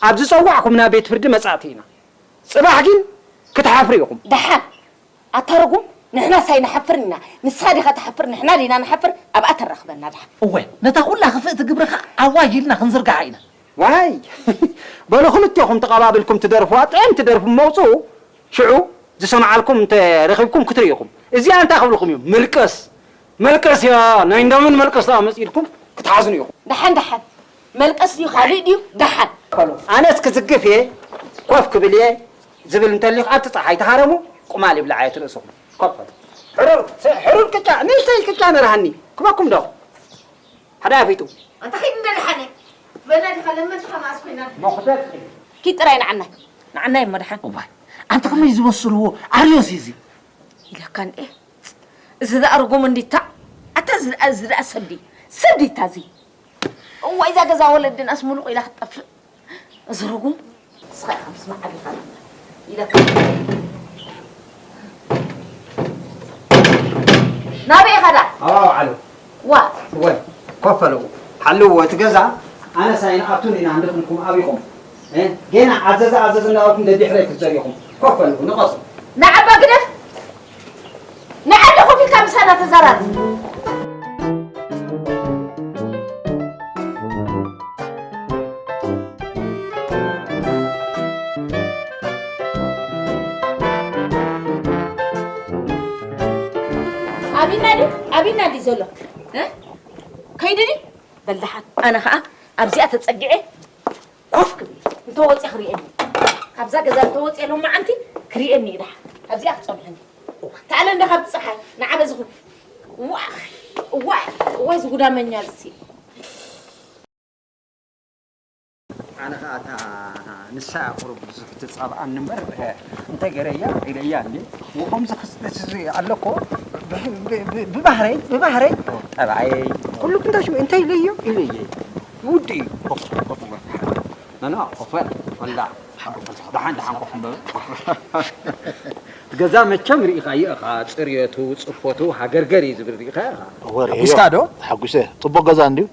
ኣብ ዝጸዋዕኩም ናብ ቤት ፍርዲ መጻእቲ ኢና። ጽባሕ ግን ክትሓፍሩ ኢኹም። ደሓን። ኣታ ርጉም፣ ንሕናስ ኣይንሓፍርን ኢና። ንስኻ ዲኻ ትሓፍር፣ ንሕና ዲና ንሓፍር? ኣብኣ ተራኽበና ደሓን። እወ፣ ነታ ኩላ ክፍእቲ ግብርኻ ኣዋጅ ኢልና ክንዝርግሓ ኢና። ዋይ! በሉ ክልቴኹም ተቐባብልኩም ትደርፍዋ ጥዕምቲ ደርፊ እሞ ውጽኡ። ሽዑ ዝሰምዓልኩም እንተ ረኺብኩም ክትርእዩ ኢኹም። እዚኣ እንታይ ክብልኩም እዩ? ምልቀስ! መልቀስ እያ፣ ናይ እንዳመን መልቀስ ደኣ መጺእልኩም ክትሓዝኑ ኢኹም። ደሓን፣ ደሓን። መልቀስ ድዩ ካልእ ድዩ? ደሓን። በሉ፣ ኣነስ ክዝግፍ እየ፣ ኮፍ ክብል እየ ዝብል እንተሊኹ፣ ኣብቲ ጸሓይ ተሃረሙ፣ ቁማል ይብላዕ እየ እቲ ርእስኹም። ኮፍ በሉ። ሕሩር፣ ስ-፣ ሕሩር ቅጫ፣ ንእሽተይ ቅጫ ንርሃኒ። ክበኩም ዶ? ሓደ ኣፊጡ። ኣንታ ኺድ እንደ ደሓነ። በላ ዲኻ ለመንትኻ መኣስ ኮይና? መኹደድ። ኪድ ጥራይ ንዓናይ። ንዓናይ እሞ ደሓን። እዋይ፣ ኣንታ ከመይ ዝበስልዎ ኣርዮስ እዩ እዚ? ኢለካ እንዴ። እዚ ደኣ ርጉም እንዲታ። ኣታ እዚ ደኣ፣ እዚ ደኣ ሰብ ድዩ? ሰብ ድዩ እታ እዚ? እዋይ፣ እዛ ገዛ ወለድናስ ሙሉቕ ኢላ ክትጠፍእ። እዚ ርጉም። ንስኻ ኢኻ ምስ መዓቢኻ ኢለካ። ናበይ ኢኻ ደኣ? ኣዋ፣ ዓሉ። ዋ። እወ፣ ኮፍ በሉ። ሓልዎ እቲ ገዛ፣ ኣነስ ኣይንኣቱን ኢና፣ እንድኹምኩም ኣቢኹም። እ? ጌና ኣዘዘ ኣዘዘ እናበልኩም ደድሕረይ ክትዘርይኹም። ኮፍ በሉ፣ ንቐሱ። ንዓባ ግደፍ። ኢልካ ምሳና ተዛራረብ። ኣቢና ድዩ? ኣቢና ድዩ ዘሎ? እ? ከይዱ ድዩ? በል ደሓን። ኣነ ኸኣ ኣብዚኣ ተጸጊዐ ኮፍ ክብል። እንተወጺኣ ክርእየኒ። ካብዛ ገዛ እንተወጺኣ ሎማዓንቲ ክርእየኒ እዩ ደሓን። ኣብዚኣ ክጸንሐኒ። ተኣለ እንደ ካብቲ ጸሓይ ንዓ በዚ ኹን። ዋእ፣ ዋእ፣ ዋይ ዝጉዳመኛ እዚ። ኣነ ኸኣ እታ ንሳ እያ ቁሩብ ብዙሕ ትጻብኣኒ እምበር፣ እ፣ እንታይ ገይረያ ኢለያ እንዴ? ወ-፣ ከምዚ ክስተት እዚ ኣሎ እኮ፣ ብ-፣ ብ-፣ ብ-፣ ብባህረይ፣ ብባህረይ፣ ጠባየይ፣ ኩሉ ክንዳሽ እንታይ ኢለዮ? ኢለየ። ውዲ እዩ። ኮፍ፣ ኮፍ በል። ኖ፣ ኖ፣ ኮፍ በል። ወላ። ደሓን፣ ደሓን ኮፍ በል። ገዛ መቸም ርኢኻዮ ኢኻ፣ ጽርየቱ፣ ጽፎቱ፣ ሃገርገር እዩ ዝብል ርኢኻዮ ኢኻ። እወ፣ ርኤዮ። ተሓጒስካ ዶ? ተሓጒሰ። ጽቡቕ ገዛ እንድዩ።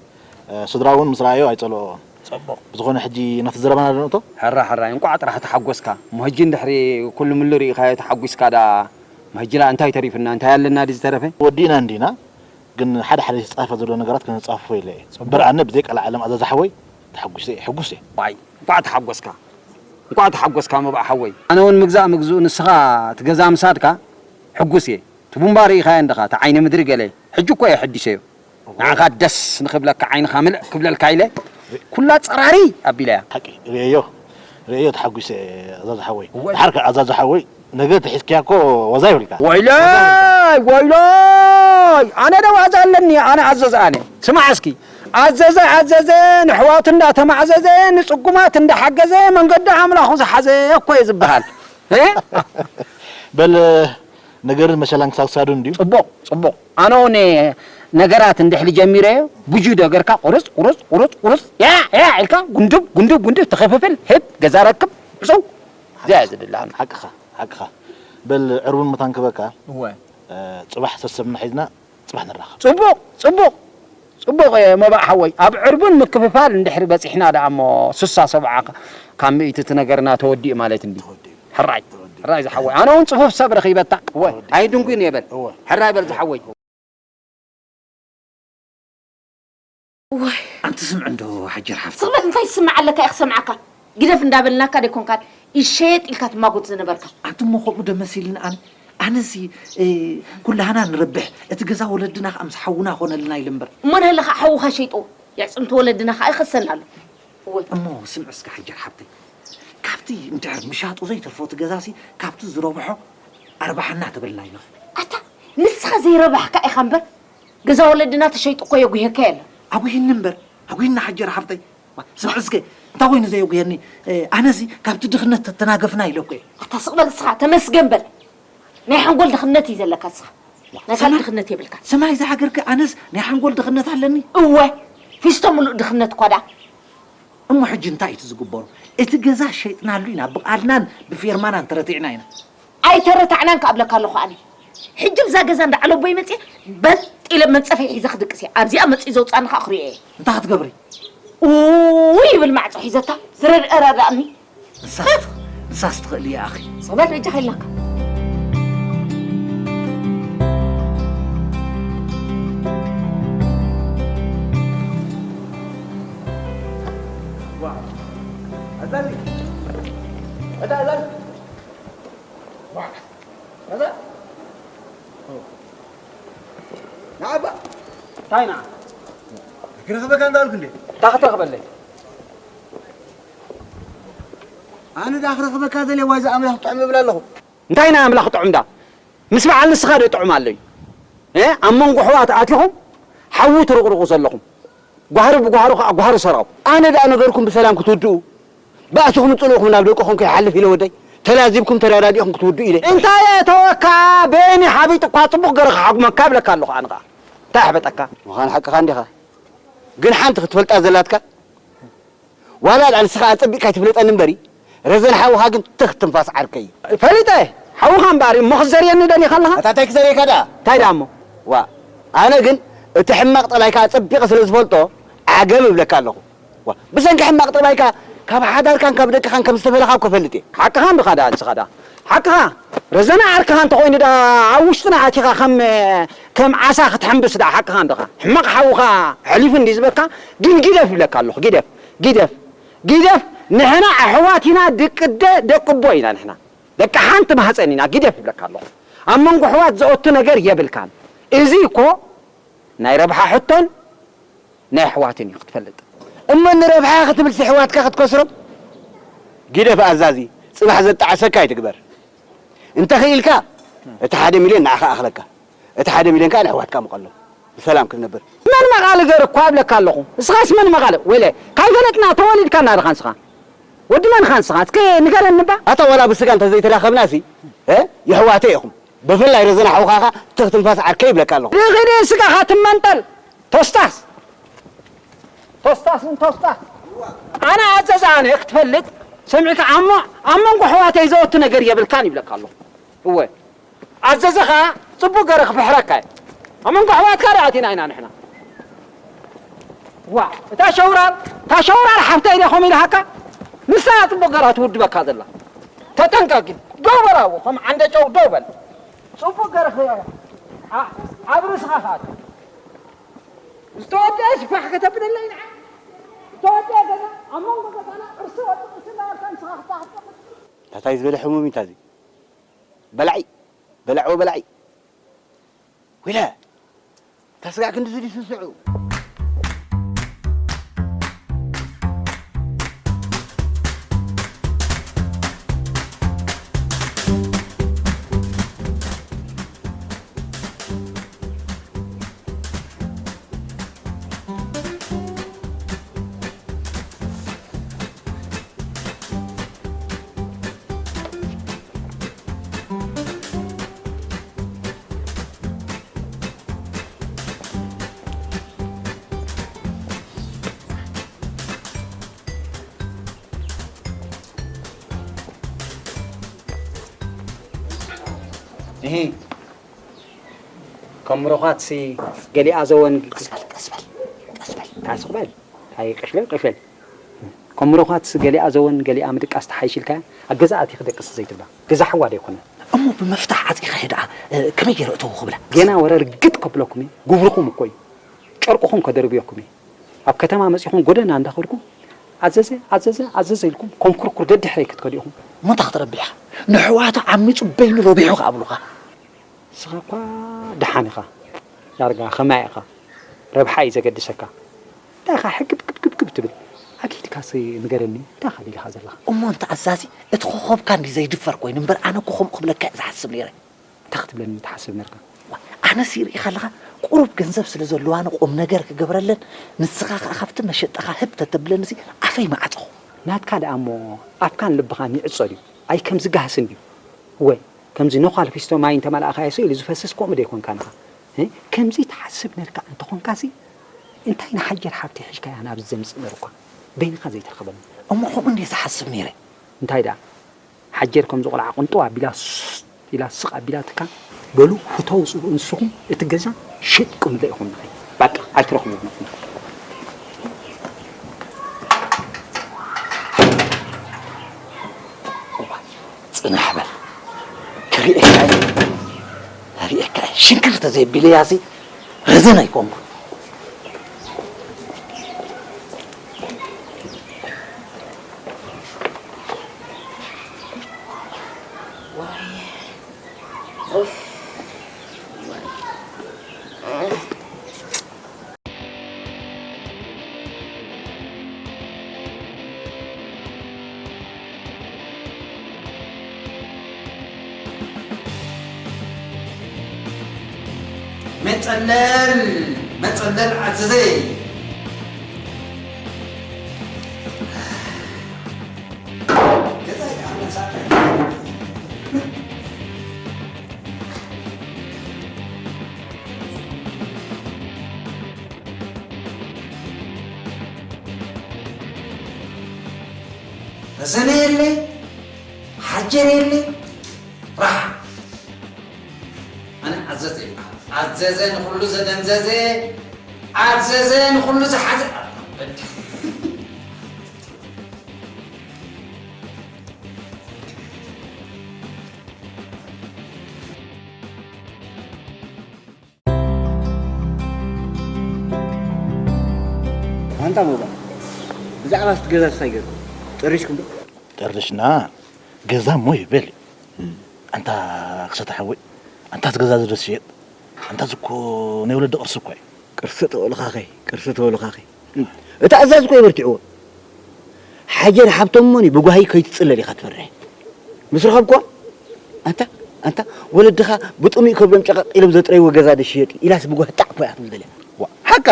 እ፣ ስድራ እውን ምስ ረኣዮ ኣይጸልኦ። ጽቡቕ። ብዝኾነ ሕጂ ናብቲ ዘረባና ዶ ንእቶ? ሕራ፣ ሕራይ፣ እንቋዕ ጥራሕ ተሓጎስካ። እሞ ሕጂ እንድሕሪ ኩሉ ምሉ ርኢኻዮ ተሓጒስካ ደኣ፣ እሞ ሕጂ ደኣ እንታይ ተሪፉና? እንታይ ኣለና ድዩ ዝተረፈ? ወዲእና እንዲና፣ ግን ሓደ ሓደ ዝተጻፈፈ ዘሎ ነገራት ከነጻፍፎ ኢለ እየ። ጽቡቕ። እምበር ኣነ ብዘይ ቀልዓለም ኣዛዚ ሓወይ ተሓጒሰ እየ፣ ሕጉስ እየ። ዋይ፣ እንቋዕ ተሓጎስካ። እንቋዕ ተሓጎስካ መባእ ሓወይ። ኣነ እውን ምግዛእ ምግዝኡ ንስኻ እቲ ገዛ ምሳድካ ሕጉስ እየ። እቲ ቡምባ ርኢኻዮ እንዲኻ፣ እቲ ዓይኒ ምድሪ ገለ። ሕጂ እኮ እየ ኣሐዲሰዮ። ንዓኻ ደስ ንኽብለካ ዓይንኻ ምልእ ክብለልካ ኢለ ኩላ ጸራሪ ኣቢለያ። ሓቂ፣ ርእየዮ፣ ርእየዮ ተሓጒሰ ኣዛዚ ሓወይ። እወ። ድሓር ከ ኣዛዚ ሓወይ፣ ነገ ተሒዝክያ እኮ ዋዛ ይብልካ። ወይለይ፣ ወይለይ! ኣነ ዶ ዋዛ ኣለኒ? ኣነ ኣዘዘ ኣነ። ስማዕ እስኪ፣ ኣዘዘ፣ ኣዘዘ፣ ንሕዋቱ እንዳተማዕዘዘ፣ ንጽጉማት እንዳሓገዘ፣ መንገዲ ኣምላኹ ዝሓዘ እኮ እዩ ዝበሃል። እ? በል፣ ነገርን መሸላን ክሳብ ክሳዱ እንድዩ። ጽቡቕ፣ ጽቡቕ። ኣነ እውን ነገራት እንድሕሊ ጀሚረዮ፣ ብጁ ደገርካ ቁርጽ፣ ቁርጽ፣ ቁርጽ፣ ቁርጽ፣ ያ፣ ያ ኢልካ ጉንድብ፣ ጉንድብ፣ ጉንድብ፣ ትኽፍፍል፣ ህብ፣ ገዛ ረክብ፣ ዕጽው። እዚኣ እየ ዝድሊ ኣነ። ሓቅኻ፣ ሓቅኻ። በል፣ ዕርቡን መታን ክበካ፣ እወ። እ፣ ጽባሕ ሰሰብና ሒዝና፣ ጽባሕ ንራኸብ። ጽቡቕ፣ ጽቡቕ፣ ጽቡቕ፣ እ፣ መባእ ሓወይ። ኣብ ዕርቡን ምክፍፋል እንድሕሪ በጺሕና ደኣ እሞ፣ ስሳ ሰብዓ ካብ ሚእቲ እቲ ነገርና ተወዲኡ ማለት እንድዩ። ተወዲኡ። ሕራይ፣ ተወዲኡ። ሕራይ ዝሓወይ። ኣነ እውን ጽፉፍ ሰብ ረኺበታ። እወ፣ ተወዲኡ። ኣይድንጉይን እየ በል። እወ። ሕራይ በል ዝሓወይ። ወይ። ኣንቲ ስምዒ እንዶ ሓጀር ሓፍቲ። ስቕ በል፣ እንታይ ትስምዕ ኣለካ? እየ ክሰምዓካ። ግደፍ እንዳበልናካ ደይኮንካን ይሸየጥ ኢልካ ትማጎት ዝነበርካ። ኣንቲ እሞ ከምኡ ዶ መሲልኒ ኣነ? ኣነሲ፣ እ፣ ኩላህና ንረብሕ፣ እቲ ገዛ ወለድና ከኣ ምስ ሓውና ኮነልና ኢለ እምበር። እሞ ንህልኻ ሓውኻ ሸይጦ፣ የዕጽምቲ ወለድና ከኣ ይኸሰና ኣሎ። እወ። እሞ ስምዒ እስከ ሓጀር ሓብተይ፣ ካብቲ እንድሕር ምሻጡ ዘይተርፎ እቲ ገዛሲ፣ ካብቲ ዝረብሖ ኣርባሓና ተበልና ኢና። ኣታ፣ ንስኻ ዘይረባሕካ ኢኻ እምበር፣ ገዛ ወለድና ተሸይጡ እኮ የጉህየካ የለን። ኣጉሂኒ እምበር፣ ኣጉሂኒ ሓጀር ሓብተይ። ዋ፣ ስምዒ እስከ፣ እንታይ ኮይኑ ዘየጉህየኒ? እ፣ ኣነሲ ካብቲ ድኽነት ተተናገፍና ኢለ እኮ እየ። ኣታ ስቕ በል ንስኻ፣ ተመስገን በል። ናይ ሓንጎል ድኽነት እዩ ዘለካ ንስኻ። ናይ ካልእ ሰማይ፣ ድኽነት የብልካ። ሰማይ ዝሃገርከ ኣነስ ናይ ሓንጎል ድኽነት ኣለኒ? እወ፣ ፊስቶ ምሉእ ድኽነት እኳ ደኣ። እሞ ሕጂ እንታይ እዩ እቲ ዝግበሮ? እቲ ገዛ ሸይጥናሉ ኢና፣ ብቓልናን ብፌርማናን ተረቲዕና ኢና። ኣይተረታዕናን ክኣብለካ ኣለኹ ኣነ። ሕጂ ብዛ ገዛ እንዳ ዓለቦይ መጽየ በጥ ኢለ መንጸፈይ ሒዘ ክድቅስ እየ። ኣብዚኣ መጽዩ ዘውጻኒ ከኣ ክሪኦ እየ። እንታይ ክትገብሪ? ኡይ ይብል ማዕጾ ሒዘታ ዝረድአ ረዳእኒ። ንሳስ፣ ንሳስ ትኽእል እያ ኣኺ። ጽበት በጃ ከይላካ። ዋ፣ ኣዛሊ፣ ኣታ ኣዛሊ። ዋ፣ ኣዛ። ንዓባ። እንታይ ንዓ? ክረኽበካ እንዳልኩ እንዴ? እንታይ ክትረኽበለይ? ኣነ ዳ ክረኽበካ ደልየ ዋዛ ኣምላኽ ጥዑም እብል ኣለኹ። እንታይ ናይ ኣምላኽ ጥዑም ዳ? ምስ በዓል ንስኻ ዶ ጥዑም ኣሎ እዩ? እ? ኣብ መንጎ ኣሕዋት ኣቲኹም ሓዊ ትርቕርቑ ዘለኹም። ጓህሪ ብጓህሩ ከኣ ጓህሩ ሰራው። ኣነ ደኣ ነገርኩም ብሰላም ክትውድኡ፣ ባእስኹም ጽልእኹም ናብ ደቅኹም ከይሓልፍ ኢለ ወደይ፣ ተላዚብኩም ተረዳዲእኹም ክትውድኡ ኢለ። እንታይ እተወካ? በየኒ ሓቢጥ እኳ ጽቡቕ ገረ ክሓጉመካ እብለካ ኣለኹ ኣነ ኸኣ። እንታይ ኣሕበጠካ? ምዃን ሓቅኻ እንዲኻ። ግን ሓንቲ ክትፈልጣ ዘላትካ፣ ዋላ ደኣ ንስኻ ኣጸቢቕካ ኣይትፍለጠኒ እምበሪ፣ ረዘን ሓውኻ ግን ትኽ ትንፋስ ዓርከይ እዩ። ፈሊጠ፣ ሓውኻ እምበኣር እሞ ክትዘርየኒ ደሊኻ ኣለኻ? ኣታ እንታይ ክዘርየካ ደኣ? እንታይ ደኣ እሞ? ዋ፣ ኣነ ግን እቲ ሕማቕ ጠባይካ ኣጸቢቐ ስለ ዝፈልጦ ዓገብ እብለካ ኣለኹ። ዋ፣ ብሰንኪ ሕማቕ ጠባይካ ካብ ሓዳርካን ካብ ደቅኻን ከም ዝተፈለኻ እኮ እፈልጥ እየ። ሓቅኻ እንዲኻ ደኣ ንስኻ ደኣ። ሓቅኻ። ረዘነ ዓርክኻ እንተኾይኑ ደኣ ኣብ ውሽጥና ኣቲኻ ከም፣ ከም ዓሳ ክትሕምብስ ደኣ ሓቅኻ እንዲኻ። ሕማቕ ሓውኻ ኣሕሊፉ እንዲ ዝበካ፣ ግን ግደፍ ይብለካ ኣለኹ። ግደፍ፣ ግደፍ፣ ግደፍ። ንሕና ኣሕዋት ኢና፣ ደቂ ኣደ፣ ደቂ ኣቦ ኢና ንሕና። ደቂ ሓንቲ ማህፀን ኢና። ግደፍ ይብለካ ኣለኹ። ኣብ መንጎ ኣሕዋት ዘእቱ ነገር የብልካን። እዚ እኮ ናይ ረብሓ ሕቶን ናይ ኣሕዋትን እዩ ክትፈልጥ። እሞ ንረብሓ ክትብልሲ ኣሕዋትካ ክትከስሮም? ግደፍ ኣዛዚ፣ ጽባሕ ዘጣዕሰካ ኣይትግበር። እንተ ኽኢልካ፣ እቲ ሓደ ሚልዮን ንዓኻ ኣኽለካ፣ እቲ ሓደ ሚልዮን ከኣ ንኣሕዋትካ ምቐሎም። ብሰላም ክትነብር። መን መቓሊ ገር እኳ እብለካ ኣለኹ። እስኻስ መን መቓሊ? ወይለ፣ ካይፈለጥና ተወሊድካና ዲኻ ንስኻ? ወዲ መን ኢኻ ንስኻ? እስከ ንገረኒ እባ። ኣታ ዋላ ብስጋ እንተ ዘይተራኸብናሲ፣ እ? የሕዋተይ ኢኹም። ብፍላይ ረዘና ሓውኻኻ ትኽ ትንፋስ ዓርከይ ይብለካ ኣለኹ። ንኽዲ ስጋኻ ትመንጠል። ቶስታስ። ቶስታስ ን ቶስታስ። ኣነ ኣዘዘ ኣነ ክትፈልጥ ሰሚዕካ ኣሞ ኣብ መንጎ ኣሕዋተይ ዘወቱ ነገር የብልካን ይብለካ ኣለኹ። እወ። ኣዘዘ ኸኣ ጽቡቕ ገረ ክፍሕረካ እየ። ኣብ መንጎ ኣሕዋትካ ደኣ ኣቲና ኢና ንሕና። ዋ፣ እታ ሸውራር፣ እታ ሸውራር ሓፍተይ ድያ ከምኡ ኢልሃካ? ንሳ ጽቡቕ ገራ ትውድበካ ዘላ። ተጠንቀቂ። ደው በል ኣብኡ፣ ከም ዓንደ ጨው ደው በል። ጽቡቕ ገረ ኸ-፣ ዓ-፣ ኣብ ርእስኻ ከኣቱ። ዝተወደአ ስፋሕ ከተብለለይ ንዓ። ዝተወደአ ገዛ፣ ኣብ መንጎ ገዛና ቅርሲ ወዲ ቅርሲ እናበልካ ንስኻ ክትሓፍጠ። ታታይ ዝበለ ሕሙም እዩ ታዚ። በላዒ፣ በላዕዎ በላዒ። ወይለ፣ እታ ስጋዕ ክንዲ ዝዲ ስስዑ። እሂ፣ ከም ርዃትሲ ገሊኣ ዘወን ቀስ በል፣ ቀስ በል፣ ቀስ በል። እንታይ ስቕ በል? እንታይ ቅሽበል፣ ቅሽበል? ከም ርዃትሲ ገሊኣ ዘወን ገሊኣ ምድቃስ ተሓይሽ ኢልካያ? ኣብ ገዛ ኣቲ ክደቅስ ዘይትብላ። ገዛ ሓዋ ዶ ኣይኮነን? እሞ ብመፍታሕ ዓጺኻ ሄ ደኣ፣ እ፣ ከመይ ገይረ እተው ክብላ? ገና ወረ ርግጥ ከብለኩም እየ። ግብርኹም እኮ እዩ። ጨርቅኹም ከደርብየኩም እየ። ኣብ ከተማ መጺኹም ጎደና እንዳኸድኩም፣ "ኣዘዘ፣ ኣዘዘ፣ ኣዘዘ" ኢልኩም፣ ከም ኩርኩር ደድሕረይ ክትከዱ ኢኹም። እሞ እንታይ ክትረብሕ ኢኻ? ንሕዋቱ ዓሚጹ በይኑ ረቢሑ ከኣ ኣብሉኻ። ንስኻ እኳ ደሓን ኢኻ። ዳርጋ ከማይ ኢኻ። ረብሓ እዩ ዘገድሰካ። እንታይ ኢኻ ሕግብ ግብ ግብ ግብ ትብል? ኣኪድካሲ ንገረኒ፣ እንታይ ኢኻ ቢልኻ ዘለኻ? እሞ እንተ ኣዛዚ፣ እቲ ኮኾብካ እንዲ ዘይድፈር ኮይኑ እምበር፣ ኣነ እኮ ከምኡ ክብለካ እየ ዝሓስብ ነይረ። እንታይ ክትብለኒ ትሓስብ ነርካ? ኣነሲ ርኢኻ ኣለኻ፣ ቁሩብ ገንዘብ ስለ ዘለዋኒ ቁም ነገር ክገብረለን፣ ንስኻ ኸኣ ካብቲ መሸጣኻ ህብ ተተብለኒሲ ኣፈይ ምዓጸኹ። ናትካ ደኣ እሞ ኣፍካን ልብኻን ይዕጾ ድዩ? ኣይ ከምዚ ጋህሲ እንድዩ። ወይ ከምዚ ነዃል ፊስቶ ማይ እንተመላእኻዮ ስኢሉ ዝፈስስ ከምኡ ዶ ይኮንካ ንኻ? እ? ከምዚ ትሓስብ ነርካ እንተኾንካሲ እንታይ ንሓየር ሓብቲ ሒዝካያ ናብዚ ዘምጽእ ነርኳ? በይንኻ ዘይትረኽበኒ። እሞ ከምኡ እንድየ ዝሓስብ ነይረ። እንታይ ደኣ? ሓጀር ከምዚ ቆልዓ ቅንጥው ኣቢላ ሱስ ኢላ ስቕ ኣቢላትካ፣ በሉ ፍተው ጽልኡ ንስኹም እቲ ገዛ ሽጥ ቅምሎ ኢኹም ንኸይ። በቃ ኣይትረኽብዎ። ጽናሕ በል። ክርእየካ እየ። ክርእየካ እየ። ሽንክር ተዘይቢለያሲ ረዘን ኣይኮንኩን። መጸለል፣ መጸለል ኣዘዘይ። ረዘነ የለ፣ ሓጀር የለ፣ ራሕ። ኣነ ኣዘዘ ይበሃል። ኣዘዘ ንኹሉ ዘደንዘዘ፣ ኣዘዘ ንኹሉ ዝሓዘ። እንታይ ሞባል? ብዛዕባ እቲ ገዛ እንታይ ገርኩም? ጠሪሽኩም ዶ? ጠርሽና። ገዛ እሞ ይበል። ኣንታ ክሰተ ሓወይ፣ ኣንታ እቲ ገዛ እዚ ዶ ዝሽየጥ? ኣንታ እዚ እኮ ናይ ወለዲ ቅርሲ እኮ እዩ። ቅርሲ ተበሉኻኸ፣ ቅርሲ ተበሉኻኸ። እቲ ኣዛዚ እኮ የበርትዕዎ። ሓጀር ሃብቶም እሞኒ ብጓሂ ከይትጽለል ኢኻ ትፈርሕ። ምስ ረኸብኩዋ፣ ኣንታ፣ ኣንታ ወለድኻ ብጥሙይ ከብዶም ጨቐቕ ኢሎም ዘጥረይዎ ገዛ ዶ ሽየጥ ኢላስ ብጓሂ ጣዕ እኮ እያ ክትብል ደልያ። ዋ፣ ሓቃ?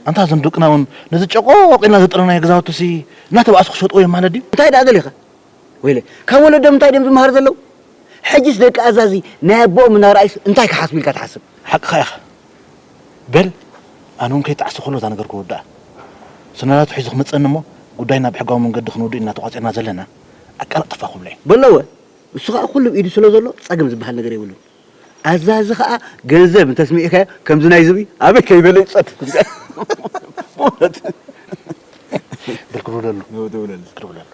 ኣንታ እዞም ደቅና እውን ነዚ ጨቖቕ ኢልና ዘጥረናዮ ገዛውትሲ እናተባእሱ ክሸጥዎ እዮም ማለት ድዩ? እንታይ ደኣ ደሊኻ? ወይለ፣ ካብ ወለዶም እንታይ ድዮም ዝመሃሩ ዘለዉ? ሕጅስ ደቂ ኣዛዚ ናይ ኣቦኦም እናረኣዩስ እንታይ ክሓስቡ ኢልካ ትሓስብ? ሓቅኻ ኢኻ። በል፣ ኣነ እውን ከይጠዓስኩ ከሎ እዛ ነገር ክወድኣ። ሰነዳቱ ሒዙ ክመጸኒ እሞ ጉዳይና ብሕጋዊ መንገዲ ክንውድእ ኢና ተቋጺርና ዘለና። ኣቀላጥፋ ክብሎ እየ። በለወ፣ እሱ ኸኣ ኩሉ ብኢዱ ስለ ዘሎ ጸገም ዝበሃል ነገር የብሉን። ኣዛዚ ኸኣ ገንዘብ እንተስሚዕካዮ ከምዚ ናይ ዝብኢ ኣበይ ከይበለ ይጸድፍ። ብእውነት። በል ክድውለሉ። ደውለሉ። ክድውለሉ።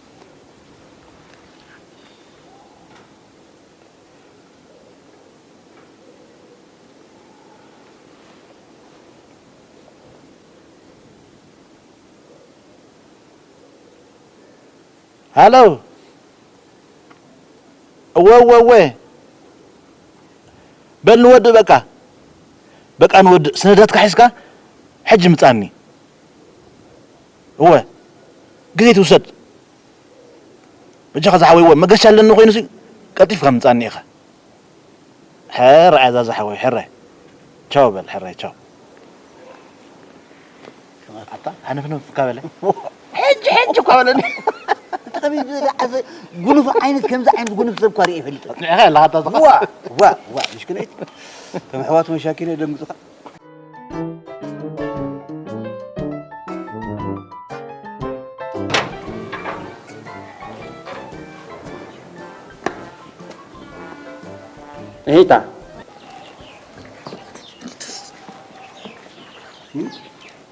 ሃሎ። እወ፣ እወ፣ እወ። በል ንወድእ በቃ። በቃ ንወድእ። ሰነዳትካ ሒዝካ ሕጂ ምጻኒ። እወ። ግዜ ትውሰድ። በጃኻ ዝሓወይ፣ እወ፣ መገሻ ኣለኒ ኮይኑሲ ቀልጢፍካ ምጻኒ ኢኻ። ሕራይ ኣዛዚ ሓወይ፣ ሕራይ። ቻው በል፣ ሕራይ፣ ቻው። ኣታ፣ ሃነፍነፍ እካ በለ። ሕጂ፣ ሕጂ እኳ በለኒ። እቲ ከመይ ዝበለ ዓዘ-፣ ጉኑፍ ዓይነት፣ ከምዚ ዓይነት ጉኑፍ ሰብ እኳ ርእየ ይፈልጥ። ኣጽኒዕኻ ኣለኻ ኣታ፣ ዋ፣ ዋ፣ ዋ፣ ምሽክነይቲ። ከም ኣሕዋት መሻኪን የደንግጹኻ። እሂታ።